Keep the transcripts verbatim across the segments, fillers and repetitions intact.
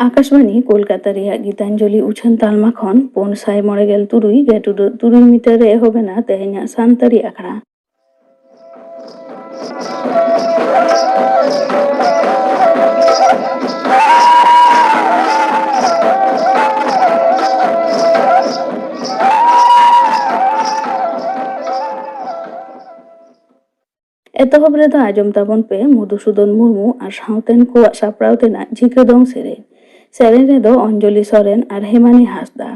ᱟᱠᱟᱥᱵᱟᱬᱤ ᱠᱳᱞᱠᱟᱛᱟ ᱨᱮᱭᱟᱜ ᱜᱤᱛᱟᱧᱡᱚᱞᱤ ᱩᱪᱷᱟᱹᱱ ᱛᱟᱞᱢᱟ ᱠᱷᱚᱱ ᱯᱩᱱ ᱥᱟᱭ ᱢᱚᱬᱮ ᱜᱮᱞ ᱛᱩᱨᱩᱭ ᱜᱮᱴᱩᱰᱟᱹᱜ ᱛᱩᱨᱩᱭ ᱢᱤᱴᱟᱨ ᱨᱮ ᱮᱦᱚᱵ ᱮᱱᱟ ᱛᱮᱦᱮᱧᱟᱜ ᱥᱟᱱᱛᱟᱲᱤ ᱟᱠᱷᱲᱟ᱾ ᱮᱛᱚᱦᱚᱵ ᱨᱮᱫᱚ ᱟᱸᱡᱚᱢ ᱛᱟᱵᱚᱱ ᱯᱮ ᱢᱚᱫᱷᱩᱥᱩᱫᱚᱱ ᱢᱩᱨᱢᱩ ᱟᱨ ᱥᱟᱶᱛᱮᱱ ᱠᱚᱣᱟᱜ ᱥᱟᱯᱲᱟᱣ ᱛᱮᱱᱟᱜ ᱡᱷᱤᱠᱟᱹ ᱫᱚᱝ ᱥᱮᱨᱮᱧ᱾ ᱥᱮᱨᱮᱧ ᱨᱮᱫᱚ ᱚᱧᱡᱚᱞᱤ ᱥᱚᱨᱮᱱ ᱟᱨ ᱦᱮᱢᱟᱱᱤ ᱦᱟᱸᱥᱫᱟ᱾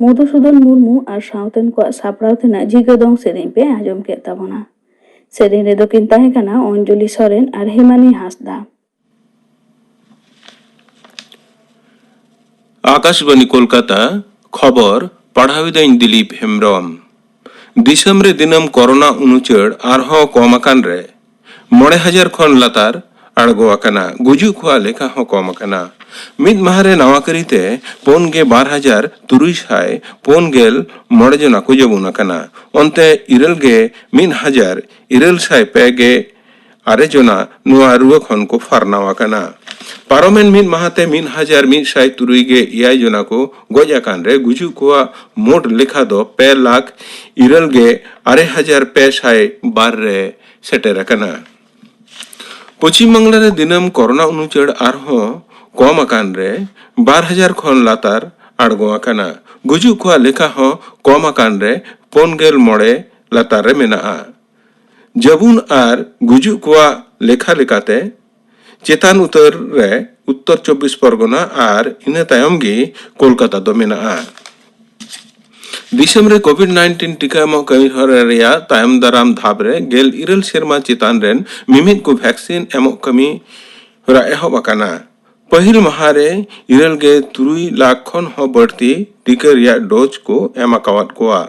ᱢᱚᱫᱷᱩᱥᱩᱫᱚᱱ ᱢᱩᱨᱢᱩ ᱟᱨ ᱥᱟᱶᱛᱮᱱ ᱠᱚᱣᱟᱜ ᱥᱟᱯᱲᱟᱣ ᱛᱮᱱᱟᱜ ᱡᱷᱤᱸᱜᱟᱹ ᱫᱚᱝ ᱥᱮᱨᱮᱧ ᱯᱮ ᱟᱸᱡᱚᱢ ᱠᱮᱫ ᱛᱟᱵᱚᱱᱟ᱾ ᱥᱮᱨᱮᱧ ᱨᱮᱫᱚ ᱠᱤᱱ ᱛᱟᱦᱮᱸ ᱠᱟᱱᱟ ᱚᱧᱡᱚᱞᱤ ᱥᱚᱨᱮᱱ ᱟᱨ ᱦᱮᱢᱟᱱᱤ ᱦᱟᱸᱥᱫᱟ᱾ ᱟᱠᱟᱥᱵᱟᱱᱤ ᱠᱳᱞᱠᱟᱛᱟ, ᱠᱷᱚᱵᱚᱨ ᱯᱟᱲᱦᱟᱣᱤᱫᱟᱹᱧ ᱫᱤᱞᱤᱯ ᱦᱮᱢᱵᱨᱚᱢ᱾ ᱫᱤᱥᱚᱢ ᱨᱮ ᱫᱤᱱᱟᱹᱢ ᱠᱚᱨᱳᱱᱟ ᱩᱱᱩᱪᱟᱹᱲ ᱟᱨᱦᱚᱸ ᱠᱚᱢ ᱟᱠᱟᱱ ᱨᱮ ᱢᱚᱬᱮ ᱦᱟᱡᱟᱨ ᱠᱷᱚᱱ ᱞᱟᱛᱟᱨ ᱟᱬᱜᱚ ᱟᱠᱟᱱᱟ᱾ ᱜᱩᱡᱩᱜ ᱠᱚᱣᱟᱜ ᱞᱮᱠᱷᱟ ᱦᱚᱸ ᱠᱚᱢ ᱟᱠᱟᱱᱟ᱾ ᱢᱤᱫ ᱢᱟᱦᱟ ᱨᱮ ᱱᱟᱣᱟ ᱠᱟᱹᱨᱤᱛᱮ ᱯᱩᱱ ᱜᱮ ᱵᱟᱨ ᱦᱟᱡᱟᱨ ᱛᱩᱨᱩᱭ ᱥᱟᱭ ᱯᱩᱱ ᱜᱮᱞ ᱢᱚᱬᱮ ᱡᱚᱱᱟ ᱠᱚ ᱡᱟᱹᱵᱩᱱ ᱟᱠᱟᱱᱟ᱾ ᱚᱱᱛᱮ ᱤᱨᱟᱹᱞ ᱜᱮ ᱢᱤᱫ ᱦᱟᱡᱟᱨ ᱤᱨᱟᱹᱞ ᱥᱟᱭ ᱯᱮ ᱜᱮ ᱟᱨᱮ ᱡᱚᱱᱟ ᱱᱚᱣᱟ ᱨᱩᱣᱟᱹ ᱠᱷᱚᱱ ᱠᱚ ᱯᱷᱟᱨᱱᱟᱣ ᱟᱠᱟᱱᱟ᱾ ᱯᱟᱨᱚᱢᱮᱱ ᱢᱤᱫ ᱢᱟᱦᱟᱛᱮ ᱢᱤᱫ ᱦᱟᱡᱟᱨ ᱢᱤᱫ ᱥᱟᱭ ᱛᱩᱨᱩᱭ ᱜᱮ ᱮᱭᱟᱭ ᱡᱚᱱᱟ ᱠᱚ ᱜᱚᱡ ᱟᱠᱟᱱ ᱨᱮ ᱜᱩᱡᱩᱜ ᱠᱚᱣᱟᱜ ᱢᱳᱴ ᱞᱮᱠᱷᱟ ᱫᱚ ᱯᱮ ᱞᱟᱠᱷ ᱤᱨᱟᱹᱞ ᱜᱮ ᱟᱨᱮ ᱦᱟᱡᱟᱨ ᱯᱮ ᱥᱟᱭ ᱵᱟᱨ ᱨᱮ ᱥᱮᱴᱮᱨ ᱟᱠᱟᱱᱟ᱾ ᱯᱚᱪᱷᱤᱢ ᱵᱟᱝᱞᱟ ᱨᱮ ᱫᱤᱱᱟᱹᱢ ᱠᱚᱨᱳᱱᱟ ᱩᱱᱩᱪᱟᱹᱲ ᱟᱨᱦᱚᱸ ᱠᱚᱢ ᱟᱠᱟᱱ ᱨᱮ ᱵᱟᱨ ᱦᱟᱡᱟᱨ ᱠᱷᱚᱱ ᱞᱟᱛᱟᱨ ᱟᱬᱜᱚ ᱟᱠᱟᱱᱟ᱾ ᱜᱩᱡᱩᱜ ᱠᱚᱣᱟᱜ ᱞᱮᱠᱷᱟ ᱦᱚᱸ ᱠᱚᱢ ᱟᱠᱟᱱ ᱨᱮ ᱯᱩᱱ ᱜᱮᱞ ᱢᱚᱬᱮ ᱞᱟᱛᱟᱨ ᱨᱮ ᱢᱮᱱᱟᱜᱼᱟ᱾ ᱡᱟᱹᱵᱩᱱ ᱟᱨ ᱜᱩᱡᱩᱜ ᱠᱚᱣᱟᱜ ᱞᱮᱠᱷᱟ ᱞᱮᱠᱟᱛᱮ ᱪᱮᱛᱟᱱ ᱩᱛᱟᱹᱨ ᱨᱮ ᱩᱛᱛᱚᱨ ᱪᱚᱵᱵᱤᱥ ᱯᱚᱨᱜᱚᱱᱟ ᱟᱨ ᱤᱱᱟᱹ ᱛᱟᱭᱚᱢ ᱜᱮ ᱠᱳᱞᱠᱟᱛᱟ ᱫᱚ ᱢᱮᱱᱟᱜᱼᱟ᱾ ᱫᱤᱥᱚᱢ ᱨᱮ ᱠᱳᱵᱷᱤᱰ ᱱᱟᱭᱤᱱᱴᱤᱱ ᱴᱤᱠᱟ ᱮᱢᱚᱜ ᱠᱟᱹᱢᱤ ᱦᱚᱨᱟ ᱨᱮᱭᱟᱜ ᱛᱟᱭᱚᱢ ᱫᱟᱨᱟᱢ ᱫᱷᱟᱯ ᱨᱮ ᱜᱮᱞ ᱤᱨᱟᱹᱞ ᱥᱮᱨᱢᱟ ᱪᱮᱛᱟᱱ ᱨᱮᱱ ᱢᱤᱢᱤᱫ ᱠᱚ ᱵᱷᱮᱠᱥᱤᱱ ᱮᱢᱚᱜ ᱠᱟᱹᱢᱤ ᱦᱚᱨᱟ ᱮᱦᱚᱵ ᱟᱠᱟᱱᱟ᱾ ᱯᱟᱹᱦᱤᱞ ᱢᱟᱦᱟ ᱨᱮ ᱤᱨᱟᱹᱞ ᱜᱮ ᱛᱩᱨᱩᱭ ᱞᱟᱠᱷ ᱠᱷᱚᱱ ᱦᱚᱸ ᱵᱟᱹᱲᱛᱤ ᱴᱤᱠᱟ ᱨᱮᱭᱟᱜ ᱰᱳᱡᱽ ᱠᱚ ᱮᱢ ᱟᱠᱟᱣᱟᱫ ᱠᱚᱣᱟ᱾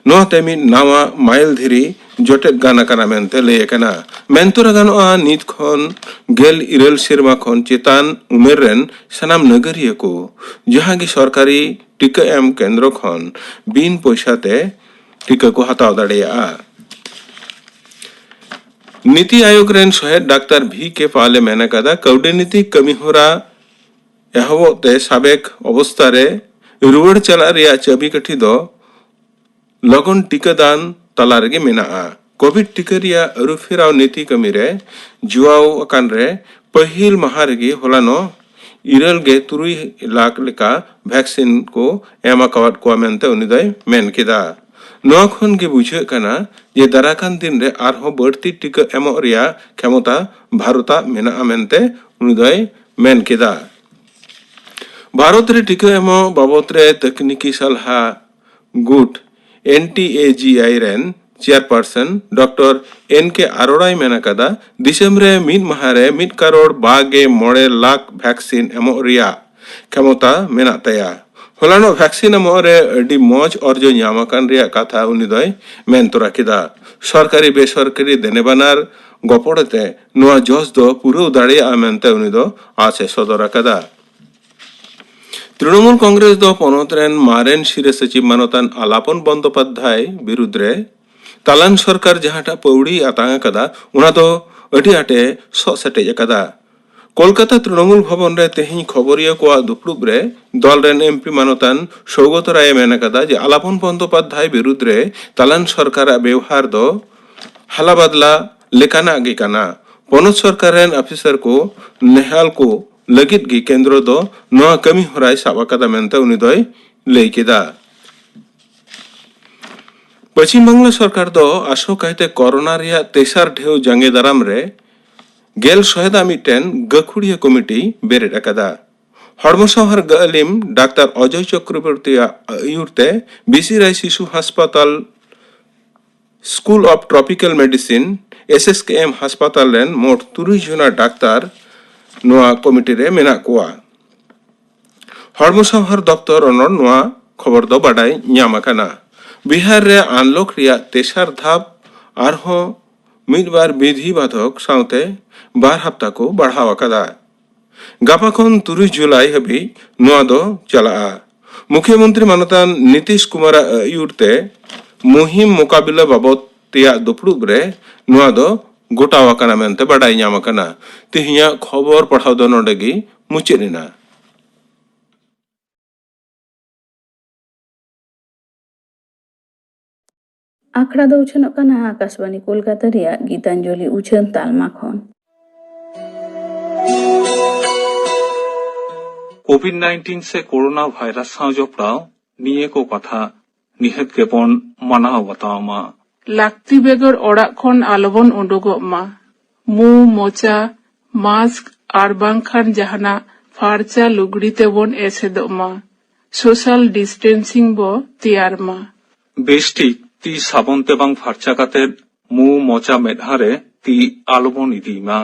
ᱱᱚᱣᱟ ᱛᱮ ᱢᱤᱫ ᱱᱟᱣᱟ ᱢᱟᱭᱤᱞ ᱫᱷᱤᱨᱤ ᱡᱚᱴᱮᱫ ᱜᱟᱱ ᱟᱠᱟᱱᱟ ᱢᱮᱱᱛᱮ ᱞᱟᱹᱭ ᱟᱠᱟᱱᱟ᱾ ᱢᱮᱱᱛᱚᱨᱟ ᱜᱟᱱᱚᱜᱼᱟ, ᱱᱤᱛ ᱠᱷᱚᱱ ᱜᱮᱞ ᱤᱨᱟᱹᱞ ᱥᱮᱨᱢᱟ ᱠᱷᱚᱱ ᱪᱮᱛᱟᱱ ᱩᱢᱮᱨ ᱨᱮᱱ ᱥᱟᱱᱟᱢ ᱱᱟᱜᱟᱨᱤᱭᱟᱹ ᱠᱚ ᱡᱟᱦᱟᱸ ᱜᱮ ᱥᱚᱨᱠᱟᱨᱤ ᱴᱤᱠᱟᱹ ᱮᱢ ᱠᱮᱱᱫᱨᱚ ᱠᱷᱚᱱ ᱵᱤᱱ ᱯᱚᱭᱥᱟ ᱛᱮ ᱴᱤᱠᱟᱹ ᱠᱚ ᱦᱟᱛᱟᱣ ᱫᱟᱲᱮᱭᱟᱜᱼᱟ᱾ ᱱᱤᱛᱤ ᱟᱭᱳᱜᱽ ᱨᱮᱱ ᱥᱚᱦᱮᱫ ᱰᱟᱠᱛᱟᱨ ᱵᱷᱤ ᱠᱮ ᱯᱟᱞ ᱮ ᱢᱮᱱ ᱟᱠᱟᱫᱟ, ᱠᱟᱹᱣᱰᱤ ᱱᱤᱛᱤ ᱠᱟᱹᱢᱤ ᱦᱚᱨᱟ ᱮᱦᱚᱵᱚᱜ ᱛᱮ ᱥᱟᱵᱮᱠ ᱚᱵᱚᱥᱛᱟ ᱨᱮ ᱨᱩᱣᱟᱹᱲ ᱪᱟᱞᱟᱜ ᱨᱮᱭᱟᱜ ᱪᱟᱹᱵᱤ ᱠᱟᱹᱴᱷᱤ ᱫᱚ ᱞᱚᱜᱚᱱ ᱴᱤᱠᱟᱹ ᱫᱟᱱ ᱛᱟᱞᱟ ᱨᱮᱜᱮ ᱢᱮᱱᱟᱜᱼᱟ᱾ ᱠᱳᱵᱷᱤᱰ ᱴᱤᱠᱟᱹ ᱨᱮᱭᱟᱜ ᱟᱹᱨᱩ ᱯᱷᱮᱨᱟᱣ ᱱᱤᱛᱤ ᱠᱟᱹᱢᱤ ᱨᱮ ᱡᱩᱣᱟᱣ ᱟᱠᱟᱱ ᱨᱮ ᱯᱟᱹᱦᱤᱞ ᱢᱟᱦᱟ ᱨᱮᱜᱮ ᱦᱚᱞᱟᱱᱚᱜ ᱤᱨᱟᱹᱞ ᱜᱮ ᱛᱩᱨᱩᱭ ᱞᱟᱠᱷ ᱞᱮᱠᱟ ᱵᱷᱮᱠᱥᱤᱱ ᱠᱚ ᱮᱢ ᱟᱠᱟᱣᱟᱫ ᱠᱚᱣᱟ ᱢᱮᱱᱛᱮ ᱩᱱᱤ ᱫᱚᱭ ᱢᱮᱱ ᱠᱮᱫᱟ᱾ ᱱᱚᱣᱟ ᱠᱷᱚᱱ ᱜᱮ ᱵᱩᱡᱷᱟᱹᱜ ᱠᱟᱱᱟ ᱡᱮ ᱫᱟᱨᱟᱭ ᱠᱟᱱ ᱫᱤᱱ ᱨᱮ ᱟᱨᱦᱚᱸ ᱵᱟᱹᱲᱛᱤ ᱴᱤᱠᱟᱹ ᱮᱢᱚᱜ ᱨᱮᱭᱟᱜ ᱠᱷᱮᱢᱚᱛᱟ ᱵᱷᱟᱨᱚᱛᱟᱜ ᱢᱮᱱᱟᱜᱼᱟ ᱢᱮᱱᱛᱮ ᱩᱱᱤ ᱫᱚᱭ ᱢᱮᱱ ᱠᱮᱫᱟ᱾ ᱵᱷᱟᱨᱚᱛ ᱨᱮ ᱴᱤᱠᱟᱹ ᱮᱢᱚᱜ ᱵᱟᱵᱚᱛ ᱨᱮ ᱛᱟᱹᱠᱱᱤᱠᱤ ᱥᱟᱞᱦᱟ ᱜᱩᱴ, NTAGI ᱨᱮᱱ ᱪᱮᱭᱟᱨᱯᱟᱨᱥᱚᱱ ᱰᱚᱠᱴᱚᱨ ᱮᱱ ᱠᱮ ᱟᱨᱳᱲᱟᱭ ᱢᱮᱱ ᱟᱠᱟᱫᱟ, ᱫᱤᱥᱚᱢ ᱨᱮ ᱢᱤᱫ ᱢᱟᱦᱟ ᱨᱮ ᱢᱤᱫ ᱠᱟᱨᱳᱲ ᱵᱟᱜᱮ ᱢᱚᱬᱮ ᱞᱟᱠᱷ ᱵᱷᱮᱠᱥᱤᱱ ᱮᱢᱚᱜ ᱨᱮᱭᱟᱜ ᱠᱷᱮᱢᱚᱛᱟ ᱢᱮᱱᱟᱜ ᱛᱟᱭᱟ᱾ ᱦᱚᱞᱟᱱᱚᱜ ᱵᱷᱮᱠᱥᱤᱱ ᱮᱢᱚᱜ ᱨᱮ ᱟᱹᱰᱤ ᱢᱚᱡᱽ ᱚᱨᱡᱚ ᱧᱟᱢ ᱟᱠᱟᱱ ᱨᱮᱭᱟᱜ ᱠᱟᱛᱷᱟ ᱩᱱᱤ ᱫᱚᱭ ᱢᱮᱱ ᱛᱚᱨᱟ ᱠᱮᱫᱟ᱾ ᱥᱚᱨᱠᱟᱨᱤ ᱵᱮᱥᱚᱨᱠᱟᱨᱤ ᱫᱮᱱᱮᱵᱟᱱᱟᱨ ᱜᱚᱯᱚᱲ ᱛᱮ ᱱᱚᱣᱟ ᱡᱚᱥ ᱫᱚ ᱯᱩᱨᱟᱹᱣ ᱫᱟᱲᱮᱭᱟᱜᱼᱟ ᱢᱮᱱᱛᱮ ᱩᱱᱤ ᱫᱚ ᱟᱸᱥ ᱮ ᱥᱚᱫᱚᱨ ᱟᱠᱟᱫᱟ᱾ ᱛᱨᱤᱱᱚᱢᱩᱞ ᱠᱚᱝᱜᱨᱮᱥ ᱫᱚ ᱯᱚᱱᱚᱛ ᱨᱮᱱ ᱢᱟᱨᱮᱱ ᱥᱤᱨᱟᱹ ᱥᱚᱪᱤᱵᱽ ᱢᱟᱱᱚᱛᱟᱱ ᱟᱞᱟᱯᱚᱱ ᱵᱚᱱᱫᱚᱯᱟᱫᱽᱫᱷᱟᱭ ᱵᱤᱨᱩᱫᱽ ᱨᱮ ᱛᱟᱞᱟᱱ ᱥᱚᱨᱠᱟᱨ ᱡᱟᱦᱟᱸᱴᱟᱜ ᱯᱟᱹᱣᱲᱤ ᱟᱛᱟᱝ ᱟᱠᱟᱫᱟ, ᱚᱱᱟ ᱫᱚ ᱟᱹᱰᱤ ᱟᱸᱴᱮ ᱥᱚᱜ ᱥᱮᱴᱮᱡ ᱟᱠᱟᱫᱟ᱾ ᱠᱳᱞᱠᱟᱛᱟ ᱛᱨᱤᱱᱚᱢᱩᱞ ᱵᱷᱚᱵᱚᱱ ᱨᱮ ᱛᱮᱦᱮᱧ ᱠᱷᱚᱵᱚᱨᱤᱭᱟᱹ ᱠᱚᱣᱟᱜ ᱫᱩᱯᱲᱩᱵ ᱨᱮ ᱫᱚᱞ ᱨᱮᱱ MP ᱢᱟᱱᱚᱛᱟᱱ ᱥᱳᱣᱜᱚᱛ ᱨᱟᱭ ᱮ ᱢᱮᱱ ᱟᱠᱟᱫᱟ ᱡᱮ ᱟᱞᱟᱯᱚᱱ ᱵᱚᱱᱫᱚᱯᱟᱫᱽᱫᱷᱟᱭ ᱵᱤᱨᱩᱫᱽ ᱨᱮ ᱛᱟᱞᱟᱱ ᱥᱚᱨᱠᱟᱨᱟᱜ ᱵᱮᱣᱦᱟᱨ ᱫᱚ ᱦᱟᱞᱟ ᱵᱟᱫᱞᱟ ᱞᱮᱠᱟᱱᱟᱜ ᱜᱮ ᱠᱟᱱᱟ᱾ ᱯᱚᱱᱚᱛ ᱥᱚᱨᱠᱟᱨ ᱨᱮᱱ ᱚᱯᱷᱤᱥᱟᱨ ᱠᱚ ᱱᱮᱦᱟᱞ ᱠᱚ ᱞᱟᱹᱜᱤᱫ ᱜᱮ ᱠᱮᱱᱫᱨᱚ ᱫᱚ ᱱᱚᱣᱟ ᱠᱟᱹᱢᱤ ᱦᱚᱨᱟᱭ ᱥᱟᱵ ᱟᱠᱟᱫᱟ ᱢᱮᱱᱛᱮ ᱩᱱᱤ ᱫᱚᱭ ᱞᱟᱹᱭ ᱠᱮᱫᱟ᱾ ᱯᱚᱪᱷᱤᱢ ᱵᱟᱝᱞᱟ ᱥᱚᱨᱠᱟᱨ ᱫᱚ ᱟᱥᱚᱠᱟᱭᱛᱮ ᱠᱚᱨᱳᱱᱟ ᱨᱮᱭᱟᱜ ᱛᱮᱥᱟᱨ ᱰᱷᱮᱣ ᱡᱟᱸᱜᱮ ᱫᱟᱨᱟᱢ ᱨᱮ ᱜᱮᱞ ᱥᱚᱦᱮᱫᱟᱜ ᱢᱤᱫᱴᱮᱱ ᱜᱟᱹᱠᱷᱩᱲᱤᱭᱟᱹ ᱠᱚᱢᱤᱴᱤ ᱵᱮᱨᱮᱫ ᱟᱠᱟᱫᱟ᱾ ᱦᱚᱲᱢᱚ ᱥᱟᱶᱟᱨ ᱜᱟᱹᱞᱤᱢ ᱰᱟᱠᱛᱟᱨ ᱚᱡᱚᱭ ᱪᱚᱠᱨᱚᱵᱚᱨᱛᱤᱭᱟᱜ ᱟᱹᱭᱩᱨ ᱛᱮ ᱵᱤᱥᱤ ᱨᱟᱭ ᱥᱤᱥᱩ ᱦᱟᱥᱯᱟᱛᱟᱞ, School of Tropical Medicine, SSKM ᱦᱟᱥᱯᱟᱛᱟᱞ ᱨᱮᱱ ᱢᱳᱴ ᱛᱩᱨᱩᱭ ᱡᱚᱱᱟ ᱰᱟᱠᱛᱟᱨ ᱱᱚᱣᱟ ᱠᱚᱢᱤᱴᱤ ᱨᱮ ᱢᱮᱱᱟᱜ ᱠᱚᱣᱟ᱾ ᱦᱚᱲᱢᱚ ᱥᱟᱶᱟᱨ ᱫᱚᱯᱛᱚᱨ ᱚᱱᱚᱲ ᱱᱚᱣᱟ ᱠᱷᱚᱵᱚᱨ ᱫᱚ ᱵᱟᱰᱟᱭ ᱧᱟᱢ ᱟᱠᱟᱱᱟ᱾ ᱵᱤᱦᱟᱨ ᱨᱮ ᱟᱱᱞᱚᱠ ᱨᱮᱭᱟᱜ ᱛᱮᱥᱟᱨ ᱫᱷᱟᱯ ᱟᱨᱦᱚᱸ ᱢᱤᱫ ᱵᱟᱨ ᱵᱤᱫᱷᱤ ᱵᱟᱫᱷᱚᱠ ᱥᱟᱶᱛᱮ ᱵᱟᱨ ᱦᱟᱯᱛᱟ ᱠᱚ ᱵᱟᱲᱦᱟᱣ ᱟᱠᱟᱫᱟ᱾ ᱜᱟᱯᱟ ᱠᱷᱚᱱ ᱛᱩᱨᱩᱭ ᱡᱩᱞᱟᱭ ᱦᱟᱹᱵᱤᱡ ᱱᱚᱣᱟ ᱫᱚ ᱪᱟᱞᱟᱜᱼᱟ᱾ ᱢᱩᱠᱷᱭᱚᱢᱚᱱᱛᱨᱤ ᱢᱟᱱᱚᱛᱟᱱ ᱱᱤᱛᱤᱥ ᱠᱩᱢᱟᱨᱟᱜ ᱟᱹᱭᱩᱨ ᱛᱮ ᱢᱩᱦᱤᱢ ᱢᱚᱠᱟᱵᱤᱞᱟ ᱵᱟᱵᱚᱛ ᱛᱮᱭᱟᱜ ᱫᱩᱯᱲᱩᱵ ᱨᱮ ᱱᱚᱣᱟ ᱫᱚ ᱜᱚᱴᱟᱣ ᱟᱠᱟᱱᱟ ᱢᱮᱱᱛᱮ ᱵᱟᱰᱟᱭ ᱧᱟᱢ ᱟᱠᱟᱱᱟ᱾ ᱛᱮᱦᱮᱧᱟᱜ ᱠᱷᱚᱵᱚᱨ ᱯᱟᱲᱦᱟᱣ ᱫᱚ ᱱᱚᱰᱮ ᱜᱮ ᱢᱩᱪᱟᱹᱫ ᱮᱱᱟ᱾ ᱟᱠᱷᱲᱟ ᱫᱚ ᱩᱪᱷᱟᱹᱱᱚᱜ ᱠᱟᱱᱟ ᱟᱠᱟᱥᱵᱟᱬᱤ ᱠᱳᱞᱠᱟᱛᱟ ᱨᱮᱭᱟᱜ ᱜᱤᱛᱟᱧᱡᱚᱞᱤ ᱩᱪᱷᱟᱹᱱ ᱛᱟᱞᱢᱟ ᱠᱷᱚᱱ᱾ ᱠᱳᱵᱷᱤᱰ ᱱᱟᱭᱤᱱᱴᱤᱱ ᱥᱮ ᱠᱳᱨᱳᱱᱟ ᱵᱷᱟᱭᱨᱟᱥ ᱥᱟᱶ ᱡᱚᱯᱲᱟᱣ ᱱᱤᱭᱟᱹ ᱠᱚ ᱠᱟᱛᱷᱟ ᱱᱤᱦᱟᱹᱛ ᱜᱮᱵᱚᱱ ᱢᱟᱱᱟᱣ ᱵᱟᱛᱟᱣ ᱢᱟ᱾ ᱞᱟᱹᱠᱛᱤ ᱵᱮᱜᱚᱨ ᱚᱲᱟᱜ ᱠᱷᱚᱱ ᱟᱞᱚᱵᱚᱱ ᱩᱰᱩᱠᱚᱜ ᱢᱟ᱾ ᱢᱩ, ᱢᱚᱪᱟ, ᱢᱟᱥᱠ ᱟᱨ ᱵᱟᱝᱠᱷᱟᱱ ᱡᱟᱦᱟᱱᱟᱜ ᱯᱷᱟᱨᱪᱟ ᱞᱩᱜᱽᱲᱤ ᱛᱮᱵᱚᱱ ᱮᱥᱮᱫᱚᱜ ᱢᱟ, ᱥᱳᱥᱟᱞ ᱰᱤᱥᱴᱮᱱᱥᱤᱝ ᱵᱚ ᱛᱮᱭᱟᱨ ᱢᱟ᱾ ᱵᱮᱥ ᱴᱷᱤᱠ ᱛᱤ ᱥᱟᱵᱚᱱ ᱛᱮ ᱵᱟᱝ ᱯᱷᱟᱨᱪᱟ ᱠᱟᱛᱮ ᱢᱩ ᱢᱚᱪᱟ ᱢᱮᱫᱦᱟ ᱨᱮ ᱛᱤ ᱟᱞᱚᱵᱚᱱ ᱤᱫᱤᱭ ᱢᱟ,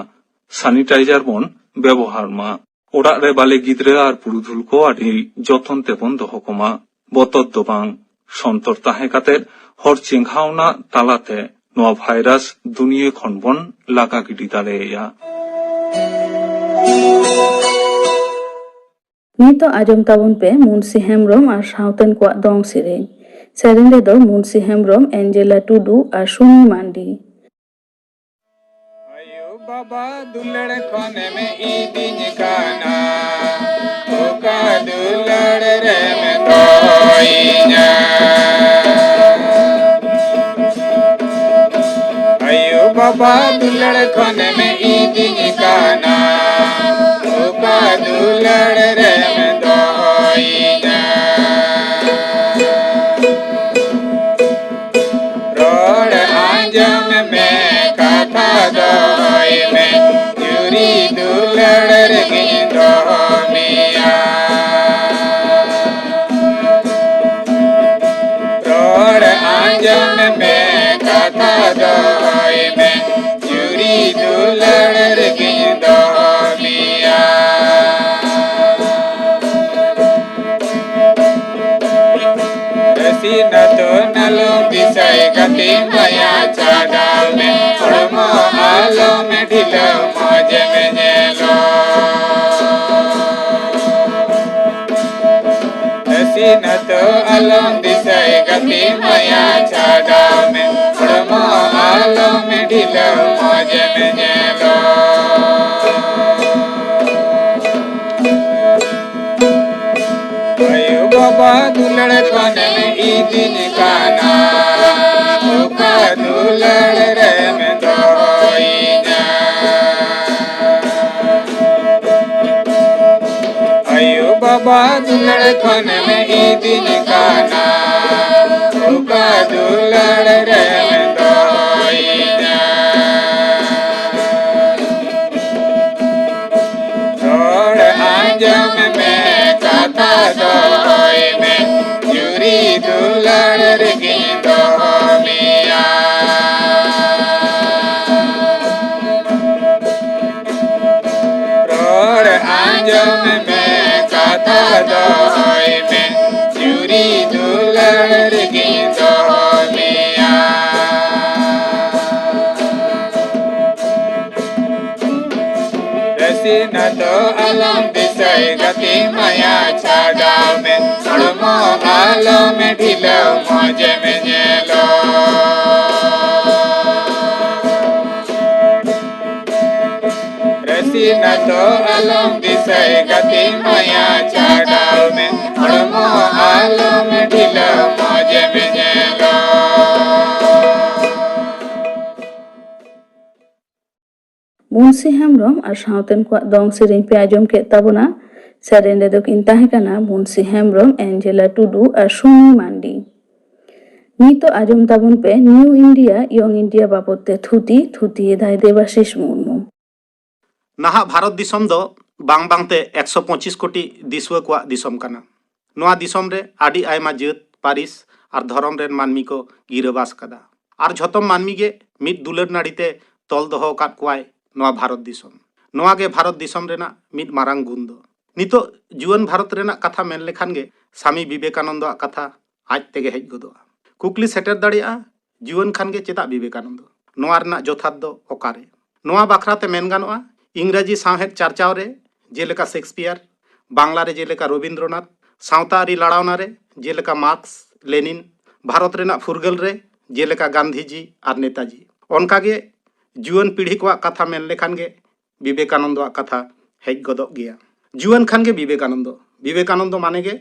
ᱥᱟᱱᱤᱴᱟᱭᱡᱟᱨ ᱵᱚᱱ ᱵᱮᱵᱚᱦᱟᱨ ᱢᱟ᱾ ᱚᱲᱟᱜ ᱨᱮ ᱵᱟᱞᱮ ᱜᱤᱫᱽᱨᱟᱹ ᱟᱨ ᱯᱩᱨᱩᱫᱷᱩᱞ ᱠᱚ ᱟᱹᱰᱤ ᱡᱚᱛᱚᱱ ᱛᱮᱵᱚᱱ ᱫᱚᱦᱚ ᱠᱚᱢᱟ᱾ ᱵᱚᱛᱚᱨ ᱫᱚ ᱵᱟᱝ, ᱥᱚᱱᱛᱚᱨ ᱛᱟᱦᱮᱸ ᱠᱟᱛᱮ ᱦᱚᱲ ᱪᱮᱸᱜᱷᱟᱣᱱᱟ ᱛᱟᱞᱟᱛᱮ ᱱᱚᱣᱟ ᱵᱷᱟᱭᱨᱟᱥ ᱫᱩᱱᱤᱭᱟᱹ ᱠᱷᱚᱱ ᱵᱚᱱ ᱞᱟᱜᱟ ᱜᱤᱰᱤ ᱫᱟᱲᱮᱭᱟᱭᱟ᱾ ᱱᱤᱛᱚᱜ ᱟᱸᱡᱚᱢ ᱛᱟᱵᱚᱱ ᱯᱮ ᱢᱩᱱᱥᱤ ᱦᱮᱢᱵᱽᱨᱚᱢ ᱟᱨ ᱥᱟᱶᱛᱮᱱ ᱠᱚᱣᱟᱜ ᱫᱚᱝ ᱥᱮᱨᱮᱧ᱾ ᱥᱮᱨᱮᱧ ᱨᱮᱫᱚ ᱢᱩᱱᱥᱤ ᱦᱮᱢᱵᱽᱨᱚᱢ, ᱮᱧᱡᱮᱞᱟ ᱴᱩᱰᱩ ᱟᱨ ᱥᱩᱢᱤ ᱢᱟᱱᱰᱤ᱾ ᱟᱭᱳ ᱵᱟᱵᱟ ᱫᱩᱞᱟᱹᱲ ᱠᱷᱚᱱᱮᱢ ᱤᱫᱤᱧ ᱠᱟᱱᱟ, ᱚᱠᱟ ᱫᱩᱞᱟᱹᱲ ᱨᱮᱢ ᱫᱚᱦᱚᱭᱤᱧᱟ? ᱟᱭᱳ ᱵᱟᱵᱟ ᱫᱩᱞᱟᱹᱲ ᱠᱷᱚᱱᱮᱢ ᱤᱫᱤᱧ ᱠᱟᱱᱟ, ᱚᱠᱟ ᱫᱩᱞᱟᱹᱲ ᱨᱮᱢ ᱫᱚᱦᱚᱭᱤᱧᱟ? ᱨᱚᱲ ᱟᱸᱡᱚᱢ ᱢᱮ, ᱠᱟᱛᱷᱟ ᱫᱚᱦᱚᱭ ᱢᱮ, ᱡᱩᱨᱤ ᱫᱩᱞᱟᱹᱲ ᱨᱮᱜᱮᱧ ᱫᱚᱦᱚ ᱢᱮᱭᱟ᱾ ᱨᱚᱲ ᱟᱸᱡᱚᱢ ᱢᱮ, ᱠᱟᱛᱷᱟ ᱫᱚᱦᱚᱭ ᱢᱮ, ᱡᱩᱨᱤ ᱫᱩᱞᱟᱹᱲ ᱨᱮᱜᱮᱧ ᱫᱚᱦᱚ ᱢᱮᱭᱟ᱾ ᱨᱟᱹᱥᱤ ᱱᱟᱛᱚ ᱱᱟᱞᱚᱢ ᱫᱤᱥᱟᱹᱭ, ᱜᱟᱛᱮ ᱢᱟᱭᱟ ᱪᱷᱟᱰᱟᱣ ᱢᱮ, ᱦᱚᱲᱢᱚ ᱟᱞᱚᱢ ᱰᱷᱤᱞᱟᱹᱣ, ᱢᱚᱡᱮᱢ ᱧᱮᱞᱚᱜ᱾ ᱦᱟᱹᱥᱤᱱᱟ ᱛᱚ ᱟᱞᱚᱢ ᱫᱤᱥᱟᱹᱭ, ᱜᱟᱛᱮ ᱢᱟᱭᱟ ᱪᱷᱟᱰᱟᱣ ᱢᱮ, ᱦᱚᱲᱢᱚ ᱟᱞᱚᱢ ᱰᱷᱤᱞᱟᱹᱣ, ᱢᱚᱡᱮᱢ ᱧᱮᱞᱚᱜ᱾ ᱟᱭᱳ ᱵᱟᱵᱟ ᱫᱩᱞᱟᱹᱲ ᱠᱷᱚᱱᱮᱢ ᱤᱫᱤᱧ ᱠᱟᱱᱟ, ᱚᱠᱟ ᱫᱩᱞᱟᱹᱲ ᱨᱮᱢ ᱫᱚᱦᱚᱭᱤᱧᱟ? ᱟᱭᱳ ᱵᱟᱵᱟ ᱫᱩᱞᱟᱹᱲ ᱠᱷᱚᱱᱮᱢ ᱤᱫᱤᱧ ᱠᱟᱱᱟ, ᱚᱠᱟ ᱫᱩᱞᱟᱹᱲ ᱨᱮᱢ ᱫᱚᱦᱚᱭᱤᱧᱟ? ᱨᱚᱲ ᱟᱸᱡᱚᱢ ᱟᱸᱡᱚᱢ ᱢᱮ ᱠᱟᱛᱷᱟ ᱫᱚᱦᱚᱭ ᱢᱮ, ᱡᱩᱨᱤ ᱫᱩᱞᱟᱹᱲ ᱨᱮᱜᱮᱧ ᱫᱚᱦᱚ ᱢᱮᱭᱟ᱾ ᱨᱚᱲ ᱟᱸᱡᱚᱢ ᱢᱮ ᱠᱟᱛᱷᱟ ᱫᱚᱦᱚᱭ ᱢᱮ, ᱡᱩᱨᱤ ᱫᱩᱞᱟᱹᱲ ᱨᱮᱜᱮᱧ ᱫᱚᱦᱚ ᱢᱮᱭᱟ᱾ ᱨᱟᱹᱥᱤᱱᱟ ᱫᱚ ᱟᱞᱚᱢ ᱫᱤᱥᱟᱹᱭ ᱜᱟᱛᱮ ᱢᱟᱭᱟ ᱪᱷᱟᱰᱟᱣ ᱢᱮ, ᱦᱚᱲᱢᱚ ᱟᱞᱚᱢ ᱰᱷᱤᱞᱟᱹᱣ ᱢᱚᱡᱮᱢ ᱧᱮᱞᱚᱜ᱾ ᱨᱟᱹᱥᱤᱱᱟ ᱫᱚ ᱟᱞᱚᱢ ᱫᱤᱥᱟᱹᱭ ᱜᱟᱛᱮ ᱢᱟᱭᱟ ᱪᱷᱟᱰᱟᱣ ᱢᱮ, ᱦᱚᱲᱢᱚ ᱟᱞᱚᱢ ᱰᱷᱤᱞᱟᱹᱣ ᱢᱚᱡᱮᱢ ᱧᱮᱞᱚᱜ᱾ ᱢᱩᱱᱥᱤ ᱦᱮᱢᱵᱽᱨᱚᱢ ᱟᱨ ᱥᱟᱶᱛᱮᱱ ᱠᱚᱣᱟᱜ ᱫᱚᱝ ᱥᱮᱨᱮᱧ ᱯᱮ ᱟᱸᱡᱚᱢ ᱠᱮᱫ ᱛᱟᱵᱚᱱᱟ᱾ ᱥᱮᱨᱮᱧ ᱨᱮᱫᱚ ᱠᱤᱱ ᱛᱟᱦᱮᱸ ᱠᱟᱱᱟ ᱢᱩᱱᱥᱤ ᱦᱮᱢᱵᱽᱨᱚᱢ, ᱮᱱᱡᱮᱞᱟ ᱴᱩᱰᱩ ᱟᱨ ᱥᱩᱢᱤ ᱢᱟᱱᱰᱤ᱾ ᱱᱤᱛᱚᱜ ᱟᱸᱡᱚᱢ ᱛᱟᱵᱚᱱ ᱯᱮ ᱱᱤᱭᱩ ᱤᱱᱰᱤᱭᱟ, ᱭᱚᱝ ᱤᱱᱰᱤᱭᱟ ᱵᱟᱵᱚᱛ ᱛᱮ ᱛᱷᱩᱛᱤ, ᱛᱷᱩᱛᱤᱭᱮᱫᱟᱭ ᱫᱮᱵᱟᱥᱤᱥ ᱢᱩᱨᱢᱩ᱾ ᱱᱟᱦᱟᱜ ᱵᱷᱟᱨᱚᱛ ᱫᱤᱥᱚᱢ ᱫᱚ ᱵᱟᱝ ᱵᱟᱝᱛᱮ ᱮᱠᱥᱚ ᱯᱚᱸᱪᱤᱥ ᱠᱳᱴᱤ ᱫᱤᱥᱩᱣᱟᱹ ᱠᱚᱣᱟᱜ ᱫᱤᱥᱚᱢ ᱠᱟᱱᱟ᱾ ᱱᱚᱣᱟ ᱫᱤᱥᱚᱢ ᱨᱮ ᱟᱹᱰᱤ ᱟᱭᱢᱟ ᱡᱟᱹᱛ, ᱯᱟᱹᱨᱤᱥ ᱟᱨ ᱫᱷᱚᱨᱚᱢ ᱨᱮᱱ ᱢᱟᱹᱱᱢᱤ ᱠᱚ ᱜᱤᱨᱟᱹᱵᱟᱥ ᱠᱟᱫᱟ᱾ ᱟᱨ ᱡᱷᱚᱛᱚᱢ ᱢᱟᱹᱱᱢᱤ ᱜᱮ ᱢᱤᱫ ᱫᱩᱞᱟᱹᱲ ᱱᱟᱹᱲᱤ ᱛᱮ ᱛᱚᱞ ᱫᱚᱦᱚ ᱟᱠᱟᱫ ᱠᱚᱣᱟᱭ ᱱᱚᱣᱟ ᱵᱷᱟᱨᱚᱛ ᱫᱤᱥᱚᱢ᱾ ᱱᱚᱣᱟ ᱜᱮ ᱵᱷᱟᱨᱚᱛ ᱫᱤᱥᱚᱢ ᱨᱮᱱᱟᱜ ᱢᱤᱫ ᱢᱟᱨᱟᱝ ᱜᱩᱱ ᱫᱚ᱾ ᱱᱤᱛᱚᱜ ᱡᱩᱣᱟᱹᱱ ᱵᱷᱟᱨᱚᱛ ᱨᱮᱱᱟᱜ ᱠᱟᱛᱷᱟ ᱢᱮᱱ ᱞᱮᱠᱷᱟᱱ ᱜᱮ ᱥᱟᱢᱤ ᱵᱤᱵᱮᱠᱟᱱᱚᱱᱫᱚᱣᱟᱜ ᱠᱟᱛᱷᱟ ᱟᱡ ᱛᱮᱜᱮ ᱦᱮᱡ ᱜᱚᱫᱚᱜᱼᱟ᱾ ᱠᱩᱠᱞᱤ ᱥᱮᱴᱮᱨ ᱫᱟᱲᱮᱭᱟᱜᱼᱟ, ᱡᱩᱣᱟᱹᱱ ᱠᱷᱟᱱ ᱜᱮ ᱪᱮᱫᱟᱜ ᱵᱤᱵᱮᱠᱟᱱᱚᱱᱫᱚ? ᱱᱚᱣᱟ ᱨᱮᱱᱟᱜ ᱡᱚᱛᱷᱟᱛ ᱫᱚ ᱚᱠᱟᱨᱮ? ᱱᱚᱣᱟ ᱵᱟᱠᱷᱨᱟ ᱛᱮ ᱢᱮᱱ ᱜᱟᱱᱚᱜᱼᱟ, ᱤᱝᱨᱟᱡᱤ ᱥᱟᱶᱦᱮᱫ ᱪᱟᱨᱪᱟᱣ ᱨᱮ ᱡᱮᱞᱮᱠᱟ ᱥᱮᱠᱥᱯᱤᱭᱟᱨ, ᱵᱟᱝᱞᱟ ᱨᱮ ᱡᱮᱞᱮᱠᱟ ᱨᱚᱵᱤᱱᱫᱨᱚᱱᱟᱛᱷ, ᱥᱟᱶᱛᱟ ᱟᱹᱨᱤ ᱞᱟᱲᱟᱣᱱᱟ ᱨᱮ ᱡᱮᱞᱮᱠᱟ ᱢᱟᱨᱠᱥ, ᱞᱮᱱᱤᱱ, ᱵᱷᱟᱨᱚᱛ ᱨᱮᱱᱟᱜ ᱯᱷᱩᱨᱜᱟᱹᱞ ᱨᱮ ᱡᱮᱞᱮᱠᱟ ᱜᱟᱱᱫᱷᱤᱡᱤ ᱟᱨ ᱱᱮᱛᱟᱡᱤ᱾ ᱚᱱᱠᱟᱜᱮ ᱡᱩᱣᱟᱹᱱ ᱯᱤᱲᱦᱤ ᱠᱚᱣᱟᱜ ᱠᱟᱛᱷᱟ ᱢᱮᱱ ᱞᱮᱠᱷᱟᱱ ᱜᱮ ᱵᱤᱵᱮᱠᱟᱱᱚᱱᱫᱚᱣᱟᱜ ᱠᱟᱛᱷᱟ ᱦᱮᱡ ᱜᱚᱫᱚᱜ ᱜᱮᱭᱟ᱾ ᱡᱩᱣᱟᱹᱱ ᱠᱷᱟᱱ ᱜᱮ ᱵᱤᱵᱮᱠᱟᱱᱚᱱᱫᱚ, ᱵᱤᱵᱮᱠᱟᱱᱚᱱᱫᱚ ᱢᱟᱱᱮ ᱜᱮ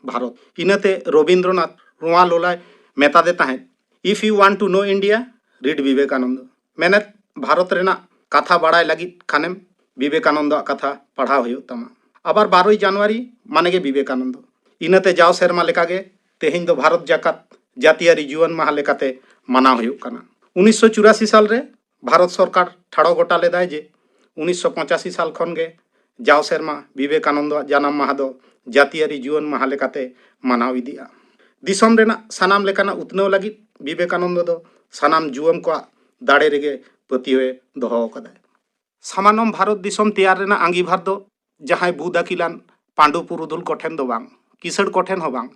ᱵᱷᱟᱨᱚᱛ᱾ ᱤᱱᱟᱹᱛᱮ ᱨᱚᱵᱤᱱᱫᱨᱚᱱᱟᱛᱷ ᱱᱚᱣᱟ ᱞᱚᱞᱟᱭ ᱢᱮᱛᱟᱫᱮ ᱛᱟᱦᱮᱸᱫ, "If you want to know India, read Vivekananda." ᱢᱮᱱᱮᱫ, ᱵᱷᱟᱨᱚᱛ ᱨᱮᱱᱟᱜ ᱠᱟᱛᱷᱟ ᱵᱟᱲᱟᱭ ᱞᱟᱹᱜᱤᱫ ᱠᱷᱟᱱᱮᱢ ᱵᱤᱵᱮᱠᱟᱱᱚᱱᱫᱚᱣᱟᱜ ᱠᱟᱛᱷᱟ ᱯᱟᱲᱦᱟᱣ ᱦᱩᱭᱩᱜ ᱛᱟᱢᱟ᱾ ᱟᱵᱟᱨ ᱵᱟᱨᱚᱭ ᱡᱟᱱᱩᱣᱟᱨᱤ ᱢᱟᱱᱮ ᱜᱮ ᱵᱤᱵᱮᱠᱟᱱᱚᱱᱫᱚ᱾ ᱤᱱᱟᱹᱛᱮ ᱡᱟᱣ ᱥᱮᱨᱢᱟ ᱞᱮᱠᱟᱜᱮ ᱛᱮᱦᱮᱧ ᱫᱚ ᱵᱷᱟᱨᱚᱛ ᱡᱟᱠᱟᱛ ᱡᱟᱹᱛᱤᱭᱟᱹᱨᱤ ᱡᱩᱣᱟᱹᱱ ᱢᱟᱦᱟ ᱞᱮᱠᱟᱛᱮ ᱢᱟᱱᱟᱣ ᱦᱩᱭᱩᱜ ᱠᱟᱱᱟ᱾ ᱩᱱᱤᱥᱥᱚ ᱪᱩᱨᱟᱥᱤ ᱥᱟᱞ ᱨᱮ ᱵᱷᱟᱨᱚᱛ ᱥᱚᱨᱠᱟᱨ ᱴᱷᱟᱲᱚ ᱜᱚᱴᱟ ᱞᱮᱫᱟᱭ ᱡᱮ ᱩᱱᱤᱥᱥᱚ ᱯᱚᱸᱪᱟᱥᱤ ᱥᱟᱞ ᱠᱷᱚᱱ ᱜᱮ ᱡᱟᱣ ᱥᱮᱨᱢᱟ ᱵᱤᱵᱮᱠᱟᱱᱚᱱᱫᱚᱣᱟᱜ ᱡᱟᱱᱟᱢ ᱢᱟᱦᱟ ᱫᱚ ᱡᱟᱹᱛᱤᱭᱟᱹᱨᱤ ᱡᱩᱣᱟᱹᱱ ᱢᱟᱦᱟ ᱞᱮᱠᱟᱛᱮ ᱢᱟᱱᱟᱣ ᱤᱫᱤᱜᱼᱟ᱾ ᱫᱤᱥᱚᱢ ᱨᱮᱱᱟᱜ ᱥᱟᱱᱟᱢ ᱞᱮᱠᱟᱱᱟᱜ ᱩᱛᱱᱟᱹᱣ ᱞᱟᱹᱜᱤᱫ ᱵᱤᱵᱮᱠᱟᱱᱚᱱᱫᱚ ᱫᱚ ᱥᱟᱱᱟᱢ ᱡᱩᱣᱟᱹᱱ ᱠᱚᱣᱟᱜ ᱫᱟᱲᱮ ᱨᱮᱜᱮ ᱯᱟᱹᱛᱭᱟᱹᱣ ᱮ ᱫᱚᱦᱚ ᱟᱠᱟᱫᱟᱭ᱾ ᱥᱟᱢᱟᱱᱚᱢ ᱵᱷᱟᱨᱚᱛ ᱫᱤᱥᱚᱢ ᱛᱮᱭᱟᱨ ᱨᱮᱱᱟᱜ ᱟᱸᱜᱤᱵᱷᱟᱨ ᱫᱚ ᱡᱟᱦᱟᱸᱭ ᱵᱩᱫ ᱟᱹᱠᱤᱞᱟᱱ ᱯᱟᱹᱰᱩ ᱯᱩᱨᱩᱫᱷᱩᱞ ᱠᱚᱴᱷᱮᱱ ᱫᱚ ᱵᱟᱝ, ᱠᱤᱥᱟᱹᱬ ᱠᱚᱴᱷᱮᱱ ᱦᱚᱸ ᱵᱟᱝ,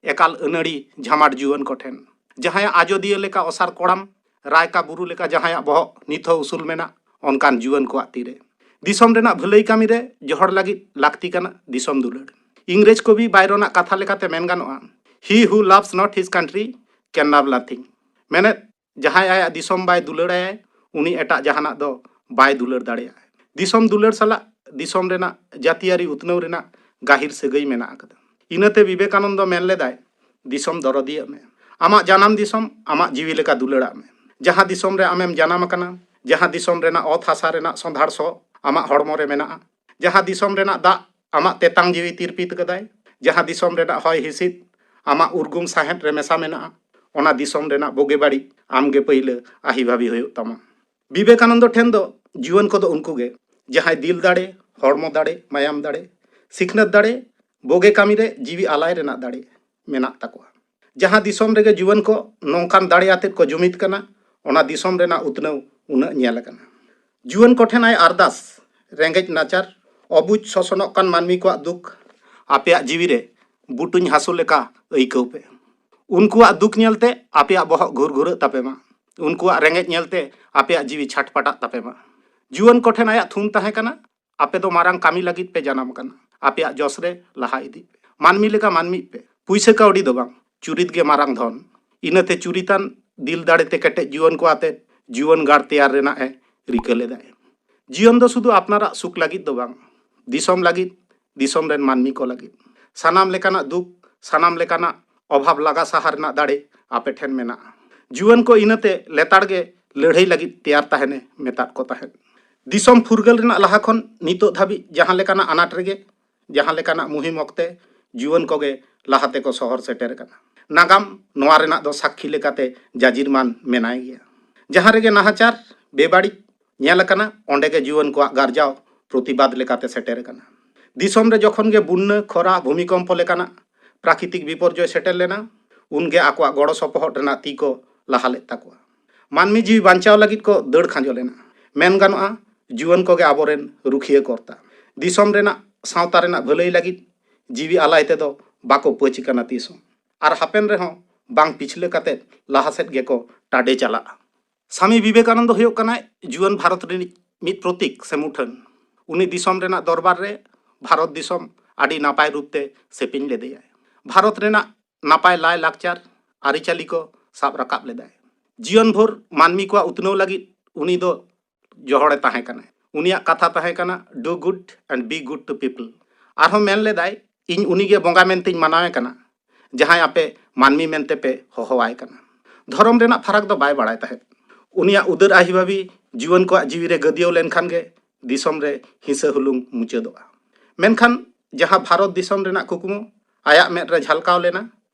ᱮᱠᱟᱞ ᱟᱹᱱᱟᱹᱲᱤ ᱡᱷᱟᱢᱟᱴ ᱡᱩᱣᱟᱹᱱ ᱠᱚᱴᱷᱮᱱ, ᱡᱟᱦᱟᱸᱭᱟᱜ ᱟᱡᱚᱫᱤᱭᱟᱹ ᱞᱮᱠᱟ ᱚᱥᱟᱨ ᱠᱚᱲᱟᱢ, ᱨᱟᱭᱠᱟ ᱵᱩᱨᱩ ᱞᱮᱠᱟ ᱡᱟᱦᱟᱸᱭᱟᱜ ᱵᱚᱦᱚᱜ ᱱᱤᱛ ᱦᱚᱸ ᱩᱥᱩᱞ ᱢᱮᱱᱟᱜ, ᱚᱱᱠᱟᱱ ᱡᱩᱣᱟᱹᱱ ᱠᱚᱣᱟᱜ ᱛᱤᱨᱮ᱾ ᱫᱤᱥᱚᱢ ᱨᱮᱱᱟᱜ ᱵᱷᱟᱹᱞᱟᱹᱭ ᱠᱟᱹᱢᱤ ᱨᱮ ᱡᱚᱦᱚᱲ ᱞᱟᱹᱜᱤᱫ ᱞᱟᱹᱠᱛᱤ ᱠᱟᱱᱟ ᱫᱤᱥᱚᱢ ᱫᱩᱞᱟᱹᱲ᱾ ᱤᱝᱨᱮᱡᱽ ᱠᱚᱵᱤ ᱵᱟᱭᱨᱚᱱᱟᱜ ᱠᱟᱛᱷᱟ ᱞᱮᱠᱟᱛᱮ ᱢᱮᱱ ᱜᱟᱱᱚᱜᱼᱟ, "He who loves not his country can love nothing." ᱢᱮᱱᱮᱫ, ᱡᱟᱦᱟᱸᱭ ᱟᱭᱟᱜ ᱫᱤᱥᱚᱢ ᱵᱟᱭ ᱫᱩᱞᱟᱹᱲᱟᱭᱟᱭ, ᱩᱱᱤ ᱮᱴᱟᱜ ᱡᱟᱦᱟᱱᱟᱜ ᱫᱚ ᱵᱟᱭ ᱫᱩᱞᱟᱹᱲ ᱫᱟᱲᱮᱭᱟᱜᱼᱟ᱾ ᱫᱤᱥᱚᱢ ᱫᱩᱞᱟᱹᱲ ᱥᱟᱞᱟᱜ ᱫᱤᱥᱚᱢ ᱨᱮᱱᱟᱜ ᱡᱟᱹᱛᱤᱭᱟᱹᱨᱤ ᱩᱛᱱᱟᱹᱣ ᱨᱮᱱᱟᱜ ᱜᱟᱹᱦᱤᱨ ᱥᱟᱹᱜᱟᱹᱭ ᱢᱮᱱᱟᱜ ᱟᱠᱟᱫᱟ᱾ ᱤᱱᱟᱹᱛᱮ ᱵᱤᱵᱮᱠᱟᱱᱚᱱᱫᱚ ᱢᱮᱱ ᱞᱮᱫᱟᱭ, "ᱫᱤᱥᱚᱢ ᱫᱚᱨᱚᱫᱤᱭᱟᱹᱜ ᱢᱮ᱾ ᱟᱢᱟᱜ ᱡᱟᱱᱟᱢ ᱫᱤᱥᱚᱢ ᱟᱢᱟᱜ ᱡᱤᱣᱤ ᱞᱮᱠᱟ ᱫᱩᱞᱟᱹᱲᱟᱜ ᱢᱮ᱾ ᱡᱟᱦᱟᱸ ᱫᱤᱥᱚᱢ ᱨᱮ ᱟᱢᱮᱢ ᱡᱟᱱᱟᱢ ᱟᱠᱟᱱᱟ, ᱡᱟᱦᱟᱸ ᱫᱤᱥᱚᱢ ᱨᱮᱱᱟᱜ ᱚᱛ ᱦᱟᱥᱟ ᱨᱮᱱᱟᱜ ᱥᱚᱸᱫᱷᱟᱲ ᱥᱚ ᱟᱢᱟᱜ ᱦᱚᱲᱢᱚ ᱨᱮ ᱢᱮᱱᱟᱜᱼᱟ, ᱡᱟᱦᱟᱸ ᱫᱤᱥᱚᱢ ᱨᱮᱱᱟᱜ ᱫᱟᱜ ᱟᱢᱟᱜ ᱛᱮᱛᱟᱝ ᱡᱤᱣᱤ ᱛᱤᱨᱯᱤᱛ ᱠᱟᱫᱟᱭ, ᱡᱟᱦᱟᱸ ᱫᱤᱥᱚᱢ ᱨᱮᱱᱟᱜ ᱦᱚᱭ ᱦᱤᱸᱥᱤᱫ ᱟᱢᱟᱜ ᱩᱨᱜᱩᱢ ᱥᱟᱦᱮᱫ ᱨᱮ ᱢᱮᱥᱟ ᱢᱮᱱᱟᱜᱼᱟ, ᱚᱱᱟ ᱫᱤᱥᱚᱢ ᱨᱮᱱᱟᱜ ᱵᱩᱜᱤ ᱵᱟᱹᱲᱤᱡ ᱟᱢᱜᱮ ᱯᱟᱹᱭᱞᱟᱹ ᱟᱹᱦᱤ ᱵᱷᱟᱵᱤ ᱦᱩᱭᱩᱜ ᱛᱟᱢᱟ᱾" ᱵᱤᱵᱮᱠᱟᱱᱚᱱᱫᱚ ᱴᱷᱮᱱ ᱫᱚ ᱡᱩᱣᱟᱹᱱ ᱠᱚᱫᱚ ᱩᱱᱠᱩ ᱜᱮ, ᱡᱟᱦᱟᱸᱭ ᱫᱤᱞ ᱫᱟᱲᱮ, ᱦᱚᱲᱢᱚ ᱫᱟᱲᱮ, ᱢᱟᱭᱟᱢ ᱫᱟᱲᱮ, ᱥᱤᱠᱷᱱᱟᱹᱛ ᱫᱟᱲᱮ, ᱵᱩᱜᱤ ᱠᱟᱹᱢᱤ ᱨᱮ ᱡᱤᱣᱤ ᱟᱞᱟᱭ ᱨᱮᱱᱟᱜ ᱫᱟᱲᱮ ᱢᱮᱱᱟᱜ ᱛᱟᱠᱚᱣᱟ᱾ ᱡᱟᱦᱟᱸ ᱫᱤᱥᱚᱢ ᱨᱮᱜᱮ ᱡᱩᱣᱟᱹᱱ ᱠᱚ ᱱᱚᱝᱠᱟᱱ ᱫᱟᱲᱮ ᱟᱛᱮᱫ ᱠᱚ ᱡᱩᱢᱤᱫ ᱠᱟᱱᱟ, ᱚᱱᱟ ᱫᱤᱥᱚᱢ ᱨᱮᱱᱟᱜ ᱩᱛᱱᱟᱹᱣ ᱩᱱᱟᱹᱜ ᱧᱮᱞ ᱟᱠᱟᱱᱟ᱾ ᱡᱩᱣᱟᱹᱱ ᱠᱚᱴᱷᱮᱱ ᱟᱭ ᱟᱨᱫᱟᱥ, ᱨᱮᱸᱜᱮᱡ ᱱᱟᱪᱟᱨ, ᱚᱵᱩᱡᱽ ᱥᱚᱥᱚᱱᱚᱜ ᱠᱟᱱ ᱢᱟᱹᱱᱢᱤ ᱠᱚᱣᱟᱜ ᱫᱩᱠ ᱟᱯᱮᱭᱟᱜ ᱡᱤᱣᱤ ᱨᱮ ᱵᱩᱴᱩᱧ ᱦᱟᱹᱥᱩ ᱞᱮᱠᱟ ᱟᱹᱭᱠᱟᱹᱣ ᱯᱮ᱾ ᱩᱱᱠᱩᱣᱟᱜ ᱫᱩᱠ ᱧᱮᱞᱛᱮ ᱟᱯᱮᱭᱟᱜ ᱵᱚᱦᱚᱜ ᱜᱷᱩᱨ ᱜᱷᱩᱨᱟᱹᱜ ᱛᱟᱯᱮ ᱢᱟ᱾ ᱩᱱᱠᱩᱣᱟᱜ ᱨᱮᱸᱜᱮᱡ ᱧᱮᱞᱛᱮ ᱟᱯᱮᱭᱟᱜ ᱡᱤᱣᱤ ᱪᱷᱟᱴᱯᱟᱴᱟᱜ ᱛᱟᱯᱮ ᱢᱟ᱾ ᱡᱩᱣᱟᱹᱱ ᱠᱚᱴᱷᱮᱱ ᱟᱭᱟᱜ ᱛᱷᱩᱢ ᱛᱟᱦᱮᱸ ᱠᱟᱱᱟ, ᱟᱯᱮ ᱫᱚ ᱢᱟᱨᱟᱝ ᱠᱟᱹᱢᱤ ᱞᱟᱹᱜᱤᱫ ᱯᱮ ᱡᱟᱱᱟᱢ ᱟᱠᱟᱱᱟ᱾ ᱟᱯᱮᱭᱟᱜ ᱡᱚᱥ ᱨᱮ ᱞᱟᱦᱟ ᱤᱫᱤᱜ ᱯᱮ᱾ ᱢᱟᱹᱱᱢᱤ ᱞᱮᱠᱟ ᱢᱟᱹᱱᱢᱤᱜ ᱯᱮ᱾ ᱯᱩᱭᱥᱟᱹ ᱠᱟᱹᱣᱰᱤ ᱫᱚ ᱵᱟᱝ, ᱪᱩᱨᱤᱛ ᱜᱮ ᱢᱟᱨᱟᱝ ᱫᱷᱚᱱ᱾ ᱤᱱᱟᱹᱛᱮ ᱪᱩᱨᱤᱛᱟᱱ ᱫᱤᱞ ᱫᱟᱲᱮ ᱛᱮ ᱠᱮᱴᱮᱡ ᱡᱩᱣᱟᱹᱱ ᱠᱚ ᱟᱛᱮ ᱡᱩᱣᱟᱹᱱ ᱜᱟᱲ ᱛᱮᱭᱟᱨ ᱨᱮᱱᱟᱜ ᱮ ᱨᱤᱠᱟᱹ ᱞᱮᱫᱟᱭ᱾ ᱡᱤᱭᱚᱱ ᱫᱚ ᱥᱩᱫᱷᱩ ᱟᱯᱱᱟᱨᱟᱜ ᱥᱩᱠ ᱞᱟᱹᱜᱤᱫ ᱫᱚ ᱵᱟᱝ, ᱫᱤᱥᱚᱢ ᱞᱟᱹᱜᱤᱫ, ᱫᱤᱥᱚᱢ ᱨᱮᱱ ᱢᱟᱹᱱᱢᱤ ᱠᱚ ᱞᱟᱹᱜᱤᱫ᱾ ᱥᱟᱱᱟᱢ ᱞᱮᱠᱟᱱᱟᱜ ᱫᱩᱠ, ᱥᱟᱱᱟᱢ ᱞᱮᱠᱟᱱᱟᱜ ᱚᱵᱷᱟᱵᱽ ᱞᱟᱜᱟ ᱥᱟᱦᱟ ᱨᱮᱱᱟᱜ ᱫᱟᱲᱮ ᱟᱯᱮ ᱴᱷᱮᱱ ᱢᱮᱱᱟᱜᱼᱟ᱾ ᱡᱩᱣᱟᱹᱱ ᱠᱚ ᱤᱱᱟᱹᱛᱮ ᱞᱮᱛᱟᱲ ᱜᱮ ᱞᱟᱹᱲᱦᱟᱹᱭ ᱞᱟᱹᱜᱤᱫ ᱛᱮᱭᱟᱨ ᱛᱟᱦᱮᱱᱮ ᱢᱮᱛᱟᱫ ᱠᱚ ᱛᱟᱦᱮᱸᱫ᱾ ᱫᱤᱥᱚᱢ ᱯᱷᱩᱨᱜᱟᱹᱞ ᱨᱮᱱᱟᱜ ᱞᱟᱦᱟ ᱠᱷᱚᱱ ᱱᱤᱛᱚᱜ ᱫᱷᱟᱹᱵᱤᱡ ᱡᱟᱦᱟᱸ ᱞᱮᱠᱟᱱᱟᱜ ᱟᱱᱟᱴ ᱨᱮᱜᱮ, ᱡᱟᱦᱟᱸ ᱞᱮᱠᱟᱱᱟᱜ ᱢᱩᱦᱤᱢ ᱚᱠᱛᱮ ᱡᱩᱣᱟᱹᱱ ᱠᱚᱜᱮ ᱞᱟᱦᱟ ᱛᱮᱠᱚ ᱥᱚᱦᱚᱨ ᱥᱮᱴᱮᱨ ᱟᱠᱟᱱᱟ᱾ ᱱᱟᱜᱟᱢ ᱱᱚᱣᱟ ᱨᱮᱱᱟᱜ ᱫᱚ ᱥᱟᱹᱠᱷᱤ ᱞᱮᱠᱟᱛᱮ ᱡᱟᱡᱤᱨ ᱢᱟᱱ ᱢᱮᱱᱟᱭ ᱜᱮᱭᱟ᱾ ᱡᱟᱦᱟᱸ ᱨᱮᱜᱮ ᱱᱟᱦᱟᱪᱟᱨ, ᱵᱮᱵᱟᱹᱲᱤᱡ ᱧᱮᱞ ᱟᱠᱟᱱᱟ, ᱚᱸᱰᱮ ᱜᱮ ᱡᱩᱣᱟᱹᱱ ᱠᱚᱣᱟᱜ ᱜᱟᱨᱡᱟᱣ ᱯᱨᱚᱛᱤᱵᱟᱫ ᱞᱮᱠᱟᱛᱮ ᱥᱮᱴᱮᱨ ᱟᱠᱟᱱᱟ᱾ ᱫᱤᱥᱚᱢ ᱨᱮ ᱡᱚᱠᱷᱚᱱ ᱜᱮ ᱵᱩᱱᱱᱟᱹ, ᱠᱷᱚᱨᱟ, ᱵᱷᱩᱢᱤᱠᱚᱢᱯᱚ ᱞᱮᱠᱟᱱᱟᱜ ᱯᱨᱟᱠᱨᱤᱛᱤᱠ ᱵᱤᱯᱚᱨᱡᱚᱭ ᱥᱮᱴᱮᱨ ᱞᱮᱱᱟ, ᱩᱱᱜᱮ ᱟᱠᱚᱣᱟᱜ ᱜᱚᱲᱚ ᱥᱚᱯᱚᱦᱚᱫ ᱨᱮᱱᱟᱜ ᱛᱤ ᱠᱚ ᱞᱟᱦᱟ ᱞᱮᱫ ᱛᱟᱠᱚᱣᱟ᱾ ᱢᱟᱹᱱᱢᱤ ᱡᱤᱣᱤ ᱵᱟᱧᱪᱟᱣ ᱞᱟᱹᱜᱤᱫ ᱠᱚ ᱫᱟᱹᱲ ᱠᱷᱟᱸᱡᱚ ᱞᱮᱱᱟ᱾ ᱢᱮᱱ ᱜᱟᱱᱚᱜᱼᱟ, ᱡᱩᱣᱟᱹᱱ ᱠᱚᱜᱮ ᱟᱵᱚᱨᱮᱱ ᱨᱩᱠᱷᱤᱭᱟᱹ ᱠᱚᱨᱛᱟ᱾ ᱫᱤᱥᱚᱢ ᱨᱮᱱᱟᱜ, ᱥᱟᱶᱛᱟ ᱨᱮᱱᱟᱜ ᱵᱷᱟᱹᱞᱟᱹᱭ ᱞᱟᱹᱜᱤᱫ ᱡᱤᱣᱤ ᱟᱞᱟᱭ ᱛᱮᱫᱚ ᱵᱟᱠᱚ ᱯᱟᱹᱪ ᱟᱠᱟᱱᱟ ᱛᱤᱥ ᱦᱚᱸ᱾ ᱟᱨ ᱦᱟᱯᱮᱱ ᱨᱮᱦᱚᱸ ᱵᱟᱝ ᱯᱤᱪᱷᱞᱟᱹ ᱠᱟᱛᱮ ᱞᱟᱦᱟ ᱥᱮᱫ ᱜᱮᱠᱚ ᱴᱟᱰᱮ ᱪᱟᱞᱟᱜᱼᱟ᱾ ᱥᱟᱢᱤ ᱵᱤᱵᱮᱠᱟᱱᱚᱱᱫᱚ ᱦᱩᱭᱩᱜ ᱠᱟᱱᱟᱭ ᱡᱩᱣᱟᱹᱱ ᱵᱷᱟᱨᱚᱛ ᱨᱤᱱᱤᱡ ᱢᱤᱫ ᱯᱨᱚᱛᱤᱠ ᱥᱮ ᱢᱩᱴᱷᱟᱹᱱ᱾ ᱩᱱᱤ ᱫᱤᱥᱚᱢ ᱨᱮᱱᱟᱜ ᱫᱚᱨᱵᱟᱨ ᱨᱮ ᱵᱷᱟᱨᱚᱛ ᱫᱤᱥᱚᱢ ᱟᱹᱰᱤ ᱱᱟᱯᱟᱭ ᱨᱩᱯ ᱛᱮ ᱥᱮᱯᱮᱧ ᱞᱮᱫᱮᱭᱟᱭ᱾ ᱵᱷᱟᱨᱚᱛ ᱨᱮᱱᱟᱜ ᱱᱟᱯᱟᱭ ᱞᱟᱭ ᱞᱟᱠᱪᱟᱨ, ᱟᱹᱨᱤᱪᱟᱹᱞᱤ ᱠᱚ ᱥᱟᱵ ᱨᱟᱠᱟᱵ ᱞᱮᱫᱟᱭ᱾ ᱡᱤᱭᱚᱱ ᱵᱷᱳᱨ ᱢᱟᱹᱱᱢᱤ ᱠᱚᱣᱟᱜ ᱩᱛᱱᱟᱹᱣ ᱞᱟᱹᱜᱤᱫ ᱩᱱᱤ ᱫᱚ ᱡᱚᱦᱚᱲᱮ ᱛᱟᱦᱮᱸ ᱠᱟᱱᱟᱭ᱾ ᱩᱱᱤᱭᱟᱜ ᱠᱟᱛᱷᱟ ᱛᱟᱦᱮᱸ ᱠᱟᱱᱟ, "Do good and be good to people." ᱟᱨᱦᱚᱸ ᱢᱮᱱ ᱞᱮᱫᱟᱭ, "ᱤᱧ ᱩᱱᱤᱜᱮ ᱵᱚᱸᱜᱟ ᱢᱮᱱᱛᱮᱧ ᱢᱟᱱᱟᱣᱮ ᱠᱟᱱᱟ, ᱡᱟᱦᱟᱸᱭ ᱟᱯᱮ ᱢᱟᱹᱱᱢᱤ ᱢᱮᱱᱛᱮ ᱯᱮ ᱦᱚᱦᱚᱣᱟᱭ ᱠᱟᱱᱟ᱾" ᱫᱷᱚᱨᱚᱢ ᱨᱮᱱᱟᱜ ᱯᱷᱟᱨᱟᱠ ᱫᱚ ᱵᱟᱭ ᱵᱟᱲᱟᱭ ᱛᱟᱦᱮᱸᱫ᱾ ᱩᱱᱤᱭᱟᱜ ᱩᱫᱟᱹᱨ ᱟᱹᱦᱤᱵᱷᱟᱹᱵᱤ ᱡᱩᱣᱟᱹᱱ ᱠᱚᱣᱟᱜ ᱡᱤᱣᱤ ᱨᱮ ᱜᱟᱹᱫᱭᱟᱹᱣ ᱞᱮᱱᱠᱷᱟᱱ ᱜᱮ ᱫᱤᱥᱚᱢ ᱨᱮ ᱦᱤᱸᱥᱟᱹ ᱦᱩᱞᱩᱝ ᱢᱩᱪᱟᱹᱫᱚᱜᱼᱟ᱾ ᱢᱮᱱᱠᱷᱟᱱ ᱡᱟᱦᱟᱸ ᱵᱷᱟᱨᱚᱛ ᱫᱤᱥᱚᱢ ᱨᱮᱱᱟᱜ ᱠᱩᱠᱢᱩ ᱟᱭᱟᱜ ᱢᱮᱫ ᱨᱮ ᱡᱷᱟᱞᱠᱟᱣ ᱞᱮᱱᱟ,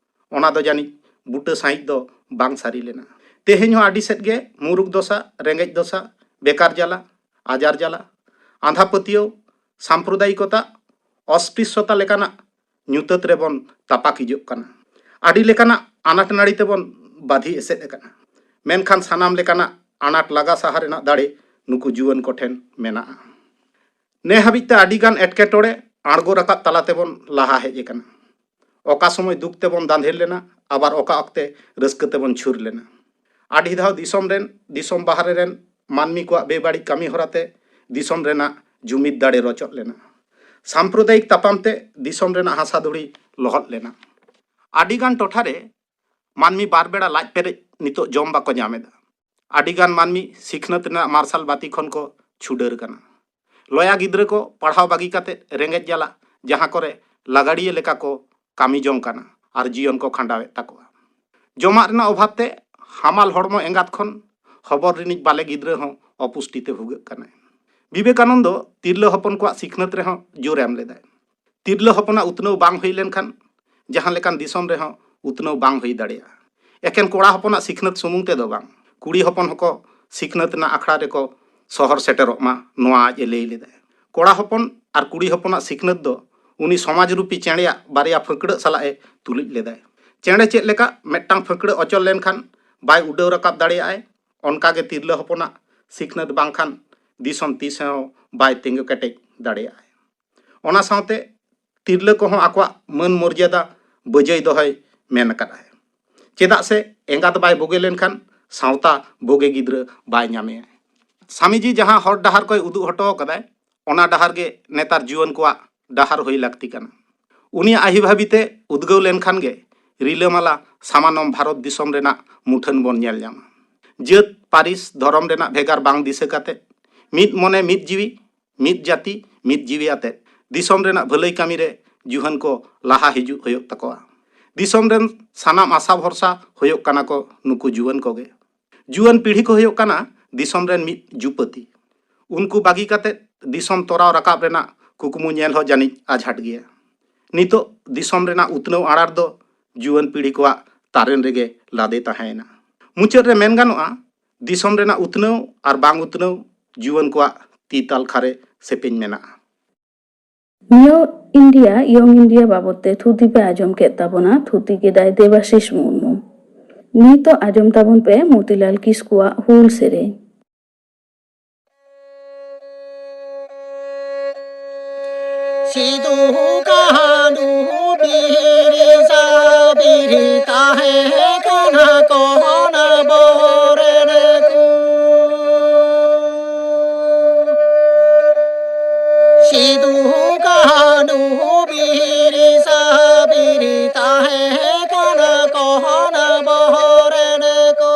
ᱚᱱᱟ ᱫᱚ ᱡᱟᱹᱱᱤᱡ ᱵᱩᱴᱟᱹ ᱥᱟᱺᱦᱤᱡ ᱫᱚ ᱵᱟᱝ ᱥᱟᱹᱨᱤ ᱞᱮᱱᱟ᱾ ᱛᱮᱦᱮᱧ ᱦᱚᱸ ᱟᱹᱰᱤ ᱥᱮᱫ ᱜᱮ ᱢᱩᱨᱩᱠ ᱫᱚᱥᱟ, ᱨᱮᱸᱜᱮᱡ ᱫᱚᱥᱟ, ᱵᱮᱠᱟᱨ ᱡᱟᱞᱟ, ᱟᱡᱟᱨ ᱡᱟᱞᱟ, ᱟᱸᱫᱷᱟ ᱯᱟᱹᱛᱭᱟᱹᱣ, ᱥᱟᱢᱯᱨᱚᱫᱟᱭᱤᱠᱚᱛᱟ, ᱚᱥᱯᱨᱤᱥᱥᱚᱛᱟ ᱞᱮᱠᱟᱱᱟᱜ ᱧᱩᱛᱟᱹᱛ ᱨᱮᱵᱚᱱ ᱛᱟᱯᱟᱠᱤᱡᱚᱜ ᱠᱟᱱᱟ᱾ ᱟᱹᱰᱤ ᱞᱮᱠᱟᱱᱟᱜ ᱟᱱᱟᱴ ᱱᱟᱹᱲᱤ ᱛᱮᱵᱚᱱ ᱵᱟᱹᱫᱷᱤ ᱮᱥᱮᱫ ᱟᱠᱟᱱᱟ᱾ ᱢᱮᱱᱠᱷᱟᱱ ᱥᱟᱱᱟᱢ ᱞᱮᱠᱟᱱᱟᱜ ᱟᱱᱟᱴ ᱞᱟᱜᱟ ᱥᱟᱦᱟ ᱨᱮᱱᱟᱜ ᱫᱟᱲᱮ ᱱᱩᱠᱩ ᱡᱩᱣᱟᱹᱱ ᱠᱚᱴᱷᱮᱱ ᱢᱮᱱᱟᱜᱼᱟ᱾ ᱱᱮ ᱦᱟᱹᱵᱤᱡ ᱛᱮ ᱟᱹᱰᱤ ᱜᱟᱱ ᱮᱴᱠᱮᱴᱚᱬᱮ ᱟᱬᱜᱚ ᱨᱟᱠᱟᱵ ᱛᱟᱞᱟ ᱛᱮᱵᱚᱱ ᱞᱟᱦᱟ ᱦᱮᱡ ᱟᱠᱟᱱᱟ᱾ ᱚᱠᱟ ᱥᱚᱢᱚᱭ ᱫᱩᱠ ᱛᱮᱵᱚᱱ ᱫᱟᱸᱫᱷᱮᱨ ᱞᱮᱱᱟ, ᱟᱵᱟᱨ ᱚᱠᱟ ᱚᱠᱛᱮ ᱨᱟᱹᱥᱠᱟᱹ ᱛᱮᱵᱚᱱ ᱪᱷᱩᱨ ᱞᱮᱱᱟ᱾ ᱟᱹᱰᱤ ᱫᱷᱟᱣ ᱫᱤᱥᱚᱢ ᱨᱮᱱ, ᱫᱤᱥᱚᱢ ᱵᱟᱦᱨᱮ ᱨᱮᱱ ᱢᱟᱹᱱᱢᱤ ᱠᱚᱣᱟᱜ ᱵᱮᱵᱟᱹᱲᱤᱡ ᱠᱟᱹᱢᱤ ᱦᱚᱨᱟ ᱛᱮ ᱫᱤᱥᱚᱢ ᱨᱮᱱᱟᱜ ᱡᱩᱢᱤᱫ ᱫᱟᱲᱮ ᱨᱚᱪᱚᱫ ᱞᱮᱱᱟ᱾ ᱥᱟᱢᱯᱨᱚᱫᱟᱭᱤᱠ ᱛᱟᱯᱟᱢ ᱛᱮ ᱫᱤᱥᱚᱢ ᱨᱮᱱᱟᱜ ᱦᱟᱥᱟ ᱫᱷᱩᱲᱤ ᱞᱚᱦᱚᱫ ᱞᱮᱱᱟ᱾ ᱟᱹᱰᱤ ᱜᱟᱱ ᱴᱚᱴᱷᱟ ᱨᱮ ᱢᱟᱹᱱᱢᱤ ᱵᱟᱨ ᱵᱮᱲᱟ ᱞᱟᱡ ᱯᱮᱨᱮᱡ ᱱᱤᱛᱚᱜ ᱡᱚᱢ ᱵᱟᱠᱚ ᱧᱟᱢ ᱮᱫᱟ᱾ ᱟᱹᱰᱤ ᱜᱟᱱ ᱢᱟᱹᱱᱢᱤ ᱥᱤᱠᱷᱱᱟᱹᱛ ᱨᱮᱱᱟᱜ ᱢᱟᱨᱥᱟᱞ ᱵᱟᱹᱛᱤ ᱠᱷᱚᱱ ᱠᱚ ᱪᱷᱩᱰᱟᱹᱨ ᱠᱟᱱᱟ᱾ ᱞᱚᱭᱟ ᱜᱤᱫᱽᱨᱟᱹ ᱠᱚ ᱯᱟᱲᱦᱟᱣ ᱵᱟᱹᱜᱤ ᱠᱟᱛᱮ ᱨᱮᱸᱜᱮᱡ ᱡᱟᱞᱟ ᱡᱟᱦᱟᱸ ᱠᱚᱨᱮ ᱞᱟᱜᱟᱲᱤᱭᱟᱹ ᱞᱮᱠᱟ ᱠᱚ ᱠᱟᱹᱢᱤ ᱡᱚᱝ ᱠᱟᱱᱟ ᱟᱨ ᱡᱤᱭᱚᱱ ᱠᱚ ᱠᱷᱟᱸᱰᱟᱣᱮᱫ ᱛᱟᱠᱚᱣᱟ᱾ ᱡᱚᱢᱟᱜ ᱨᱮᱱᱟᱜ ᱚᱵᱷᱟᱵ ᱛᱮ ᱦᱟᱢᱟᱞ ᱦᱚᱲᱢᱚ ᱮᱸᱜᱟᱛ ᱠᱷᱚᱱ ᱦᱚᱵᱚᱨ ᱨᱤᱱᱤᱡ ᱵᱟᱞᱮ ᱜᱤᱫᱽᱨᱟᱹ ᱦᱚᱸ ᱚᱯᱩᱥᱴᱤ ᱛᱮ ᱵᱷᱩᱜᱟᱹᱜ ᱠᱟᱱᱟᱭ᱾ ᱵᱤᱵᱮᱠᱟᱱᱚᱱᱫᱚ ᱛᱤᱨᱞᱟᱹ ᱦᱚᱯᱚᱱ ᱠᱚᱣᱟᱜ ᱥᱤᱠᱷᱱᱟᱹᱛ ᱨᱮᱦᱚᱸ ᱡᱳᱨ ᱮᱢ ᱞᱮᱫᱟᱭ᱾ ᱛᱤᱨᱞᱟᱹ ᱦᱚᱯᱚᱱᱟᱜ ᱩᱛᱱᱟᱹᱣ ᱵᱟᱝ ᱦᱩᱭ ᱞᱮᱱᱠᱷᱟᱱ ᱡᱟᱦᱟᱸ ᱞᱮᱠᱟᱱ ᱫᱤᱥᱚᱢ ᱨᱮᱦᱚᱸ ᱩᱛᱱᱟᱹᱣ ᱵᱟᱝ ᱦᱩᱭ ᱫᱟᱲᱮᱭᱟᱜᱼᱟ᱾ ᱮᱠᱮᱱ ᱠᱚᱲᱟ ᱦᱚᱯᱚᱱᱟᱜ ᱥᱤᱠᱷᱱᱟᱹᱛ ᱥᱩᱢᱩᱝ ᱛᱮᱫᱚ ᱵᱟᱝ, ᱠᱩᱲᱤ ᱦᱚᱯᱚᱱ ᱦᱚᱸᱠᱚ ᱥᱤᱠᱷᱱᱟᱹᱛ ᱨᱮᱱᱟᱜ ᱟᱠᱷᱲᱟ ᱨᱮᱠᱚ ᱥᱚᱦᱚᱨ ᱥᱮᱴᱮᱨᱚᱜ ᱢᱟ, ᱱᱚᱣᱟ ᱟᱡ ᱮ ᱞᱟᱹᱭ ᱞᱮᱫᱟᱭ᱾ ᱠᱚᱲᱟ ᱦᱚᱯᱚᱱ ᱟᱨ ᱠᱩᱲᱤ ᱦᱚᱯᱚᱱᱟᱜ ᱥᱤᱠᱷᱱᱟᱹᱛ ᱫᱚ ᱩᱱᱤ ᱥᱚᱢᱟᱡᱽ ᱨᱩᱯᱤ ᱪᱮᱬᱮᱭᱟᱜ ᱵᱟᱨᱭᱟ ᱯᱷᱟᱹᱠᱲᱟᱹᱜ ᱥᱟᱞᱟᱜ ᱮ ᱛᱩᱞᱩᱡ ᱞᱮᱫᱟᱭ᱾ ᱪᱮᱬᱮ ᱪᱮᱫ ᱞᱮᱠᱟ ᱢᱤᱫᱴᱟᱝ ᱯᱷᱟᱹᱠᱲᱟᱹᱜ ᱚᱪᱚᱞ ᱞᱮᱱᱠᱷᱟᱱ ᱵᱟᱭ ᱩᱰᱟᱹᱣ ᱨᱟᱠᱟᱵ ᱫᱟᱲᱮᱭᱟᱜᱼᱟᱭ, ᱚᱱᱠᱟᱜᱮ ᱛᱤᱨᱞᱟᱹ ᱦᱚᱯᱚᱱᱟᱜ ᱥᱤᱠᱷᱱᱟᱹᱛ ᱵᱟᱝᱠᱷᱟᱱ ᱫᱤᱥᱚᱢ ᱛᱤᱥ ᱦᱚᱸ ᱵᱟᱭ ᱛᱤᱸᱜᱩ ᱠᱮᱴᱮᱡ ᱫᱟᱲᱮᱭᱟᱜᱼᱟᱭ᱾ ᱚᱱᱟ ᱥᱟᱶᱛᱮ ᱛᱤᱨᱞᱟᱹ ᱠᱚᱦᱚᱸ ᱟᱠᱚᱣᱟᱜ ᱢᱟᱹᱱ ᱢᱚᱨᱡᱟᱫᱟ ᱵᱟᱹᱡᱟᱹᱭ ᱫᱚᱦᱚᱭ ᱢᱮᱱ ᱟᱠᱟᱫᱼᱟᱭ᱾ ᱪᱮᱫᱟᱜ ᱥᱮ ᱮᱸᱜᱟᱛ ᱵᱟᱭ ᱵᱩᱜᱤ ᱞᱮᱱᱠᱷᱟᱱ ᱥᱟᱶᱛᱟ ᱵᱩᱜᱤ ᱜᱤᱫᱽᱨᱟᱹ ᱵᱟᱭ ᱧᱟᱢᱮᱭᱟ᱾ ᱥᱟᱢᱤᱡᱤ ᱡᱟᱦᱟᱸ ᱦᱚᱨ ᱰᱟᱦᱟᱨ ᱠᱚᱭ ᱩᱫᱩᱜ ᱦᱚᱴᱚ ᱟᱠᱟᱫᱟᱭ, ᱚᱱᱟ ᱰᱟᱦᱟᱨ ᱜᱮ ᱱᱮᱛᱟᱨ ᱡᱩᱣᱟᱹᱱ ᱠᱚᱣᱟᱜ ᱰᱟᱦᱟᱨ ᱦᱩᱭ ᱞᱟᱹᱠᱛᱤ ᱠᱟᱱᱟ᱾ ᱩᱱᱤᱭᱟᱜ ᱟᱹᱦᱤ ᱵᱷᱟᱹᱵᱤ ᱛᱮ ᱩᱫᱽᱜᱟᱹᱣ ᱞᱮᱱᱠᱷᱟᱱ ᱜᱮ ᱨᱤᱞᱟᱹᱢᱟᱞᱟ ᱥᱟᱢᱟᱱᱚᱢ ᱵᱷᱟᱨᱚᱛ ᱫᱤᱥᱚᱢ ᱨᱮᱱᱟᱜ ᱢᱩᱴᱷᱟᱹᱱ ᱵᱚᱱ ᱧᱮᱞ ᱧᱟᱢᱟ᱾ ᱡᱟᱹᱛ, ᱯᱟᱹᱨᱤᱥ, ᱫᱷᱚᱨᱚᱢ ᱨᱮᱱᱟᱜ ᱵᱷᱮᱜᱟᱨ ᱵᱟᱝ ᱫᱤᱥᱟᱹ ᱠᱟᱛᱮ ᱢᱤᱫ ᱢᱚᱱᱮ, ᱢᱤᱫ ᱡᱤᱣᱤ, ᱢᱤᱫ ᱡᱟᱹᱛᱤ, ᱢᱤᱫ ᱡᱤᱣᱤ ᱟᱛᱮ ᱫᱤᱥᱚᱢ ᱨᱮᱱᱟᱜ ᱵᱷᱟᱹᱞᱟᱹᱭ ᱠᱟᱹᱢᱤ ᱨᱮ ᱡᱩᱣᱟᱹᱱ ᱠᱚ ᱞᱟᱦᱟ ᱦᱤᱡᱩᱜ ᱦᱩᱭᱩᱜ ᱛᱟᱠᱚᱣᱟ᱾ ᱫᱤᱥᱚᱢ ᱨᱮᱱ ᱥᱟᱱᱟᱢ ᱟᱥᱟ ᱵᱷᱚᱨᱥᱟ ᱦᱩᱭᱩᱜ ᱠᱟᱱᱟ ᱠᱚ ᱱᱩᱠᱩ ᱡᱩᱣᱟᱹᱱ ᱠᱚᱜᱮ᱾ ᱡᱩᱣᱟᱹᱱ ᱯᱤᱲᱦᱤ ᱠᱚ ᱦᱩᱭᱩᱜ ᱠᱟᱱᱟ ᱫᱤᱥᱚᱢ ᱨᱮᱱ ᱢᱤᱫ ᱡᱩᱯᱟᱹᱛᱤ᱾ ᱩᱱᱠᱩ ᱵᱟᱹᱜᱤ ᱠᱟᱛᱮ ᱫᱤᱥᱚᱢ ᱛᱚᱨᱟᱣ ᱨᱟᱠᱟᱵ ᱨᱮᱱᱟᱜ ᱠᱩᱠᱢᱩ ᱧᱮᱞ ᱦᱚᱸ ᱡᱟᱹᱱᱤᱡ ᱟᱡᱷᱟᱴ ᱜᱮᱭᱟ᱾ ᱱᱤᱛᱚᱜ ᱫᱤᱥᱚᱢ ᱨᱮᱱᱟᱜ ᱩᱛᱱᱟᱹᱣ ᱟᱲᱟᱨ ᱫᱚ ᱡᱩᱣᱟᱹᱱ ᱯᱤᱲᱦᱤ ᱠᱚᱣᱟᱜ ᱛᱟᱨᱮᱱ ᱨᱮᱜᱮ ᱞᱟᱫᱮ ᱛᱟᱦᱮᱸᱭᱮᱱᱟ᱾ ᱢᱩᱪᱟᱹᱫ ᱨᱮ ᱢᱮᱱ ᱜᱟᱱᱚᱜᱼᱟ, ᱫᱤᱥᱚᱢ ᱨᱮᱱᱟᱜ ᱩᱛᱱᱟᱹᱣ ᱟᱨ ᱵᱟᱝ ᱩᱛᱱᱟᱹᱣ ᱡᱩᱣᱟᱹᱱ ᱠᱚᱣᱟᱜ ᱛᱤ ᱛᱟᱞᱠᱷᱟ ᱨᱮ ᱥᱮᱯᱮᱧ ᱢᱮᱱᱟᱜᱼᱟ᱾ ᱱᱤᱭᱩ ᱤᱱᱰᱤᱭᱟ, ᱭᱚᱝ ᱤᱱᱰᱤᱭᱟ ᱵᱟᱵᱚᱛ ᱛᱮ ᱛᱷᱩᱛᱤ ᱯᱮ ᱟᱸᱡᱚᱢ ᱠᱮᱫ ᱛᱟᱵᱚᱱᱟ, ᱛᱷᱩᱛᱤ ᱠᱮᱫᱟᱭ ᱫᱮᱵᱟᱥᱤᱥ ᱢᱩᱨᱢᱩ᱾ ᱱᱤᱛᱚᱜ ᱟᱸᱡᱚᱢ ᱛᱟᱵᱚᱱ ᱯᱮ ᱢᱚᱛᱤᱞᱟᱞ ᱠᱤᱥᱠᱩᱣᱟᱜ ᱦᱩᱞ ᱥᱮᱨᱮᱧ᱾ ᱥᱤᱫᱩ ᱠᱟᱹᱱᱦᱩ ᱵᱤᱨ ᱥᱟᱵᱤᱨ ᱛᱟᱦᱮᱸ ᱠᱟᱱᱟ ᱠᱚ ᱚᱱᱟ ᱵᱚᱦᱚᱨ ᱨᱮᱠᱚ᱾ ᱥᱤᱫᱩ ᱠᱟᱹᱱᱦᱩ ᱵᱤᱨ ᱥᱟᱵᱤᱨ ᱛᱟᱦᱮᱸ ᱠᱟᱱᱟ ᱠᱚ ᱚᱱᱟ ᱵᱚᱦᱚᱨ ᱨᱮᱠᱚ᱾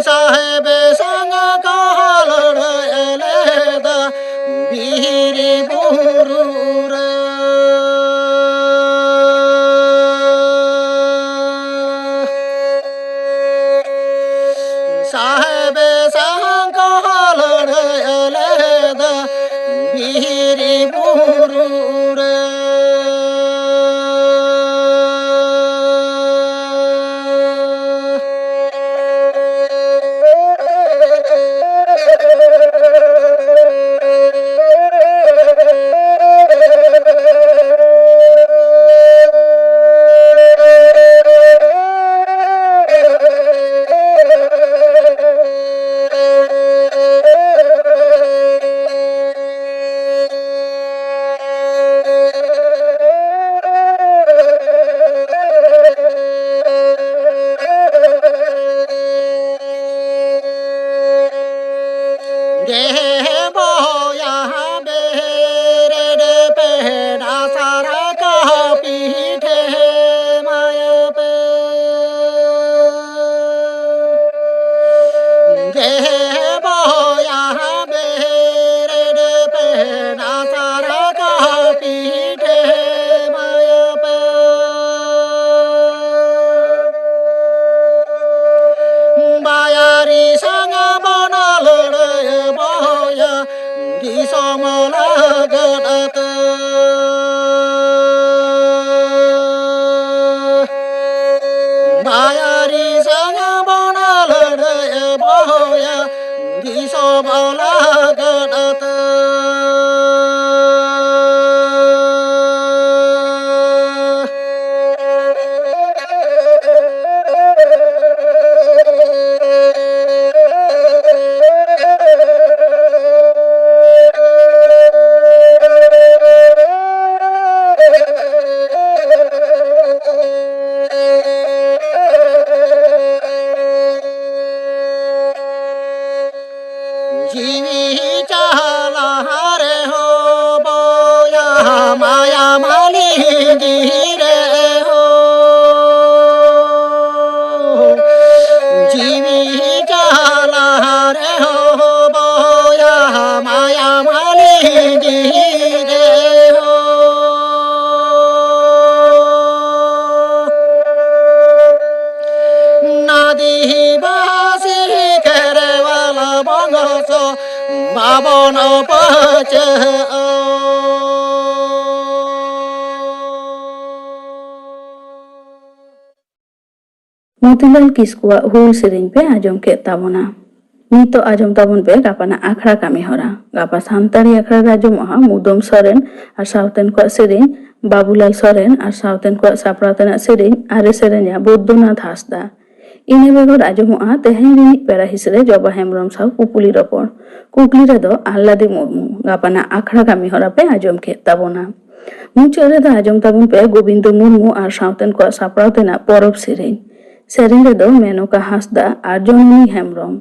ᱥᱟᱦᱮᱵ ᱥᱟᱝ ᱠᱚ ᱞᱟᱹᱲᱦᱟᱹᱭ ᱞᱮᱫᱟ ᱵᱤᱨ ᱵᱩᱨᱩ ᱨᱮ᱾ ᱥᱟᱦᱮᱵ ᱥᱟᱝ ᱠᱚ ᱞᱟᱹᱲᱦᱟᱹᱭ ᱞᱮᱫᱟ ᱵᱤᱨ ᱵᱩᱨᱩ ᱨᱮ᱾ ᱜᱮ ᱵᱚᱭᱦᱟ ᱵᱮᱨᱮᱫ ᱯᱮ, ᱰᱟᱥᱟᱨ ᱠᱚ ᱯᱤᱴᱷᱟᱹ ᱢᱟᱭᱟ ᱯᱮ᱾ ᱜᱮ ᱵᱚᱭᱦᱟ ᱵᱮᱨᱮᱫ ᱯᱮ, ᱰᱟᱥᱟᱨ ᱠᱚ ᱯᱤᱴᱷᱟᱹ ᱢᱟᱭᱟ ᱯᱮ᱾ ᱵᱟᱭᱟᱨᱤ ᱥᱟᱝ ᱵᱚᱱ ᱞᱟᱹᱲᱦᱟᱹᱭ ᱵᱚᱭᱦᱟ, ᱫᱤᱥᱚᱢ ᱞᱟᱹᱜᱤᱫ ᱛᱮ᱾ ᱵᱟᱭᱟᱨᱤ ᱥᱟᱝ ᱵᱚᱱ ᱞᱟᱹᱲᱦᱟᱹᱭ ᱵᱚᱭᱦᱟ, ᱫᱤᱥᱚᱢ ᱞᱟᱹᱜᱤᱫ ᱛᱮ᱾ ᱡᱤᱣᱤ ᱪᱟᱞᱟ ᱨᱮᱦᱚᱸ ᱵᱚᱭᱦᱟ ᱢᱟᱭᱟ ᱢᱟᱹᱞᱤ ᱡᱤᱣᱤ ᱨᱮᱦᱚᱸ᱾ ᱡᱤᱣᱤ ᱪᱟᱞᱟ ᱨᱮᱦᱚᱸ ᱵᱚᱭᱦᱟ ᱢᱟᱭᱟ ᱢᱟᱹᱞᱤ ᱡᱤᱣᱤ ᱨᱮᱦᱚᱸ᱾ ᱟᱹᱫᱤᱵᱟᱹᱥᱤ ᱠᱷᱮᱨᱣᱟᱞ ᱵᱚᱝᱥᱚ ᱵᱟᱵᱚᱱ ᱯᱟᱹᱪᱟᱹᱜᱼᱟ᱾ ᱢᱚᱛᱤᱞᱟᱞ ᱠᱤᱥᱠᱩᱣᱟᱜ ᱦᱩᱞ ᱥᱮᱨᱮᱧ ᱯᱮ ᱟᱸᱡᱚᱢ ᱠᱮᱫ ᱛᱟᱵᱚᱱᱟ᱾ ᱱᱤᱛᱚᱜ ᱟᱸᱡᱚᱢ ᱛᱟᱵᱚᱱ ᱯᱮ ᱜᱟᱯᱟᱱᱟᱜ ᱟᱠᱷᱲᱟ ᱠᱟᱹᱢᱤ ᱦᱚᱨᱟ᱾ ᱜᱟᱯᱟ ᱥᱟᱱᱛᱟᱲᱤ ᱟᱠᱷᱲᱟ ᱨᱮ ᱟᱸᱡᱚᱢᱚᱜᱼᱟ ᱢᱩᱫᱟᱹᱢ ᱥᱚᱨᱮᱱ ᱟᱨ ᱥᱟᱶᱛᱮᱱ ᱠᱚᱣᱟᱜ ᱥᱮᱨᱮᱧ, ᱵᱟᱵᱩᱞᱟᱞ ᱥᱚᱨᱮᱱ ᱟᱨ ᱥᱟᱶᱛᱮᱱ ᱠᱚᱣᱟᱜ ᱥᱟᱯᱲᱟᱣ ᱛᱮᱱᱟᱜ ᱥᱮᱨᱮᱧ ᱟᱨᱮ ᱥᱮᱨᱮᱧᱟ ᱵᱳᱫᱽᱫᱚᱱᱟᱛᱷ ᱦᱟᱸᱥᱫᱟ᱾ ᱤᱱᱟᱹ ᱵᱮᱜᱚᱨ ᱟᱸᱡᱚᱢᱚᱜᱼᱟ ᱛᱮᱦᱮᱧ ᱨᱤᱱᱤᱡ ᱯᱮᱲᱟ ᱦᱤᱸᱥ ᱨᱮ ᱡᱚᱵᱟ ᱦᱮᱢᱵᱽᱨᱚᱢ ᱥᱟᱶ ᱠᱩᱠᱞᱤ ᱨᱚᱯᱚᱲ᱾ ᱠᱩᱠᱞᱤ ᱨᱮᱫᱚ ᱟᱦᱞᱟᱫᱤ ᱢᱩᱨᱢᱩ᱾ ᱜᱟᱯᱟᱱᱟᱜ ᱟᱠᱷᱲᱟ ᱠᱟᱹᱢᱤ ᱦᱚᱨᱟ ᱯᱮ ᱟᱸᱡᱚᱢ ᱠᱮᱫ ᱛᱟᱵᱚᱱᱟ᱾ ᱢᱩᱪᱟᱹᱫ ᱨᱮᱫᱚ ᱟᱸᱡᱚᱢ ᱛᱟᱵᱚᱱ ᱯᱮ ᱜᱳᱵᱤᱱᱫᱚ ᱢᱩᱨᱢᱩ ᱟᱨ ᱥᱟᱶᱛᱮᱱ ᱠᱚᱣᱟᱜ ᱥᱟᱯᱲᱟᱣ ᱛᱮᱱᱟᱜ ᱯᱚᱨᱚᱵᱽ ᱥᱮᱨᱮᱧ᱾ ᱥᱮᱨᱮᱧ ᱨᱮᱫᱚ ᱢᱮᱱᱚᱠᱟ ᱦᱟᱸᱥᱫᱟ ᱟᱨ ᱡᱚᱱᱚᱱᱤ ᱦᱮᱢᱵᱽᱨᱚᱢ᱾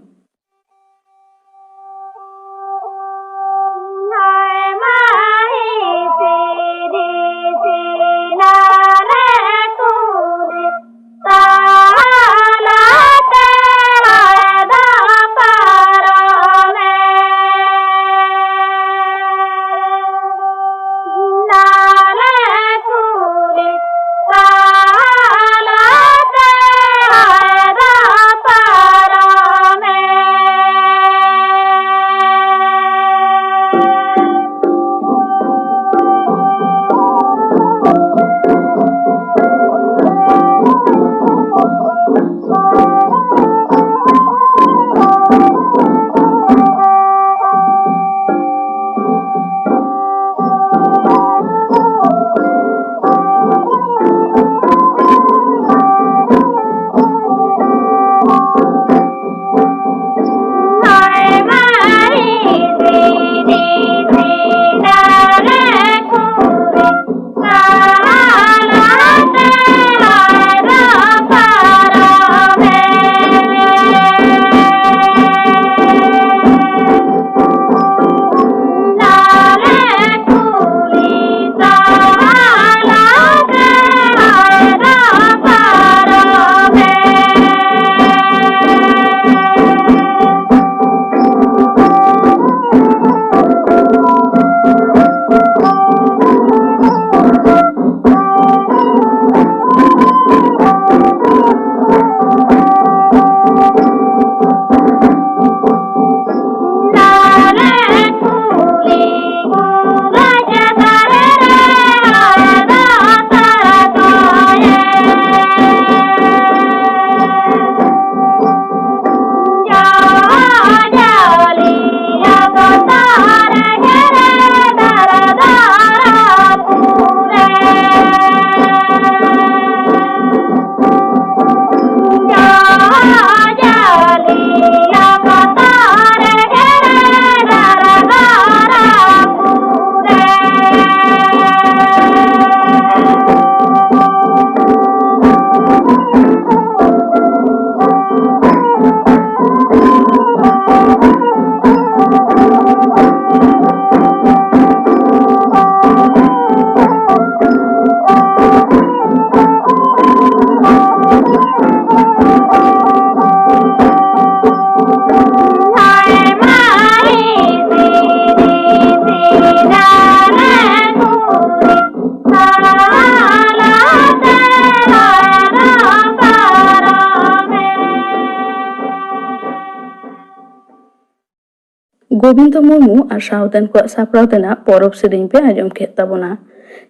ᱜᱳᱵᱤᱱᱫᱚ ᱢᱩᱨᱢᱩ ᱟᱨ ᱥᱟᱶᱛᱮᱱ ᱠᱚᱣᱟᱜ ᱥᱟᱯᱲᱟᱣ ᱛᱮᱱᱟᱜ ᱯᱚᱨᱚᱵᱽ ᱥᱮᱨᱮᱧ ᱯᱮ ᱟᱸᱡᱚᱢ ᱠᱮᱫ ᱛᱟᱵᱚᱱᱟ᱾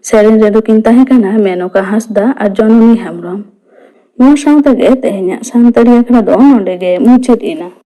ᱥᱮᱨᱮᱧ ᱨᱮᱫᱚ ᱠᱤᱱ ᱛᱟᱦᱮᱸ ᱠᱟᱱᱟ ᱢᱮᱱᱚᱠᱟ ᱦᱟᱸᱥᱫᱟ ᱟᱨ ᱡᱚᱱᱚᱱᱤ ᱦᱮᱢᱵᱽᱨᱚᱢ᱾ ᱱᱚᱣᱟ ᱥᱟᱶ ᱛᱮᱜᱮ ᱛᱮᱦᱮᱧᱟᱜ ᱥᱟᱱᱛᱟᱲᱤ ᱟᱠᱷᱲᱟ ᱫᱚ ᱱᱚᱰᱮ ᱜᱮ ᱢᱩᱪᱟᱹᱫ ᱮᱱᱟ᱾